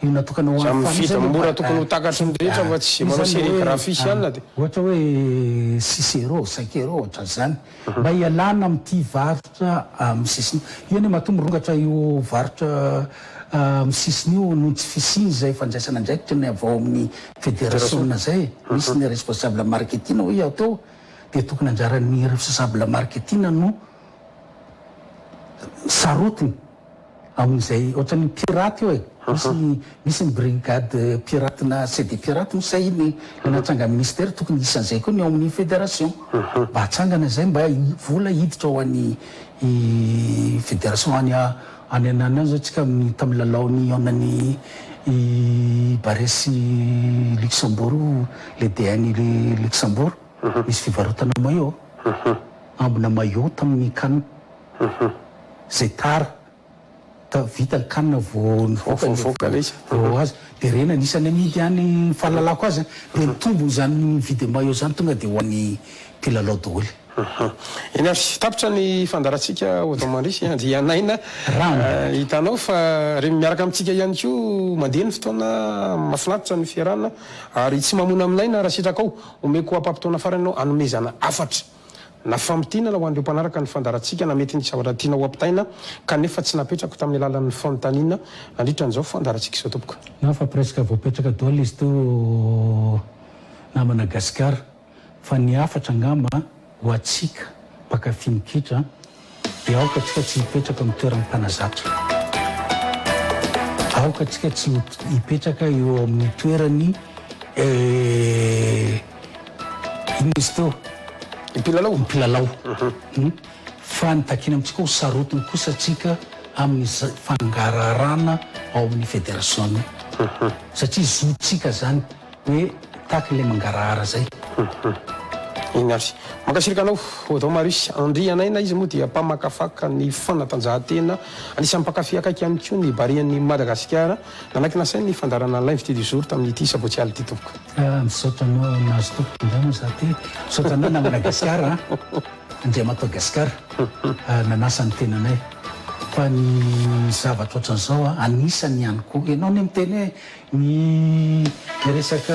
Io natokana ho an'ny Samy mividy mora tokony ho takatry ny rehetra fa tsy izay manao sérigraphie sy anona dia. Ohatra hoe six euros, cinq euros ohatran'izany. Mba hialana amin'ity varotra amin'ny sisiny. Io anie matoa mirongatra io varotra amin'ny sisiny io noho ny tsy fisian'izay fandraisana andraikitra ny avy ao amin'ny federasiona izay. Misy ny responsable marketing hoy aho teo dia tokony anjaran'ny responsable marketing no sarotiny. Amin'izay ohatran'ny pirate io e. Misy ny misy ny brigade pirate na CD pirate moa sa iny le natsangan'ny ministère tokony hisy an'izay koa ny ao amin'ny fédération. Mba hatsangana izay mba vola hiditra ho an'ny fédération any any any any zao tsika amin'ny tamin'ny lalao nihaonan'ny i Barea sy Luxembourg le DN Luxembourg nisy fivarotana maillot ambina maillot tamin'ny can izay tara Ta vita ny can vao nivoaka ilay izy vao azo dia ireny anisany amidy any ny fahalalako azy an, dia ny tombony izany mividy maillot izany tonga dia ho an'ny mpilalao daholo. Eny ary, tapitra ny fandaharantsika Odon Mandrisy Andrianaina. Hitanao fa re miaraka amintsika ihany koa mandeha ny fotoana, mahafinaritra ny fiarahana ary tsy mamono amin'aina raha sitrakao. Omeko ampaham-potoana farany ianao hanomezana hafatra. Na famintinana ho an'ireo mpanaraka ny fandaharantsika na mety nisy zavatra tianao ho ampitaina kanefa tsy napetrako tamin'ny alalan'ny fanontaniana nandritra an'izao fandaharantsika izao tompoko. Na fa presque voapetraka daholo izy teo namana Gasikara fa ny hafatra angamba ho antsika mpankafy ny kitra dia aoka tsika tsy hipetraka amin'ny toeran'ny mpanazatra. Aoka tsika tsy hipetraka eo amin'ny toeran'ny Inona izy teo? Ny mpilalao? Ny mpilalao. Fa ny takiana amintsika ho sarotiny kosa tsika amin'ny fangaraharana ao amin'ny federasiona. Satria zontsika zany hoe mitaky ilay mangarahara zay. Eny ary. Mankasitraka anao Odon Marius Andrianaina, izy moa dia mpamakafaka ny fanatanjahantena, anisan'ny mpankafy akaiky ihany koa ny Barean'i Madagasikara. Nanaiky nasainy ny fandaharana L'invité du jour tamin'ity sabotsy alina ity tompoko. Misaotra anao nahazo tompoko indray moa za ty. Misaotra anao namana Gasikara a! Andriamatoa Gasikara nanasa ny tenanay. Fa ny zavatra ohatran'izao a, anisany ihany koa, ianao anie miteny hoe ny resaka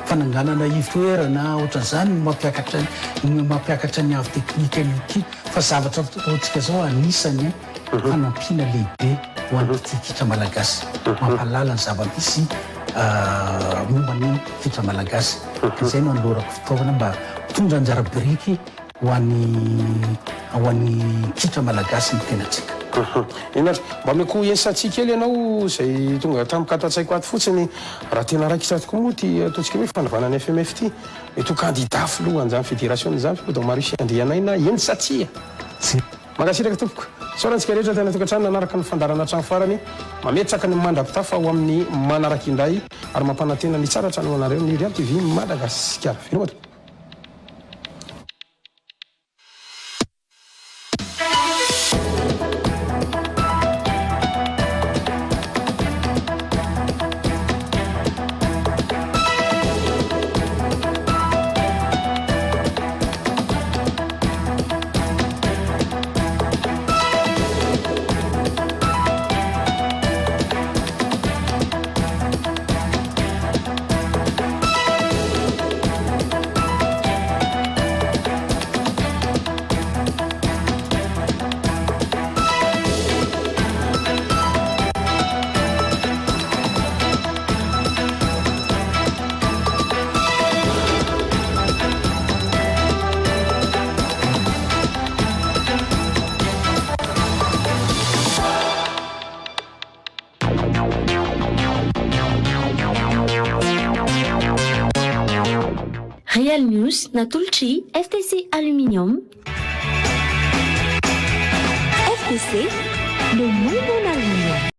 fananganana ivotoerana ohatran'izany no mampiakatra no mampiakatra ny avo teknikan'ny kitra fa zavatra ataontsika zao anisany fanampiana lehibe ho an'ny mpitia kitra malagasy, mampahalala ny zava-misy momba ny kitra malagasy. Ka izay no anolorako fitaovana mba mitondra anjara biriky ho an'ny ho an'ny kitra malagasy ny tenantsika. Eny ary, mba omeko esatsy kely ianao izay tonga tampoka ato an-tsaiko ato fotsiny, raha tena raikitra tokoa moa ity ataontsika hoe fanovana ny FMF ity, mety ho kandida filohan'izany federasiona izany ve Odon Marius Andrianaina, eny sa tsia? Tsia. Mankasitraka tompoko. Isaorana antsika rehetra tany an-tokantrano nanaraka ny fandaharana hatramin'ny farany. Mametraka ny mandra-pitafa ho amin'ny manaraka indray ary mampanantena ny tsara hatrany ho anareo ny Real TV Madagasikara. Veloma tompoko. Real News natolotr'i FTC Aluminium. FTC, le monde en aluminium.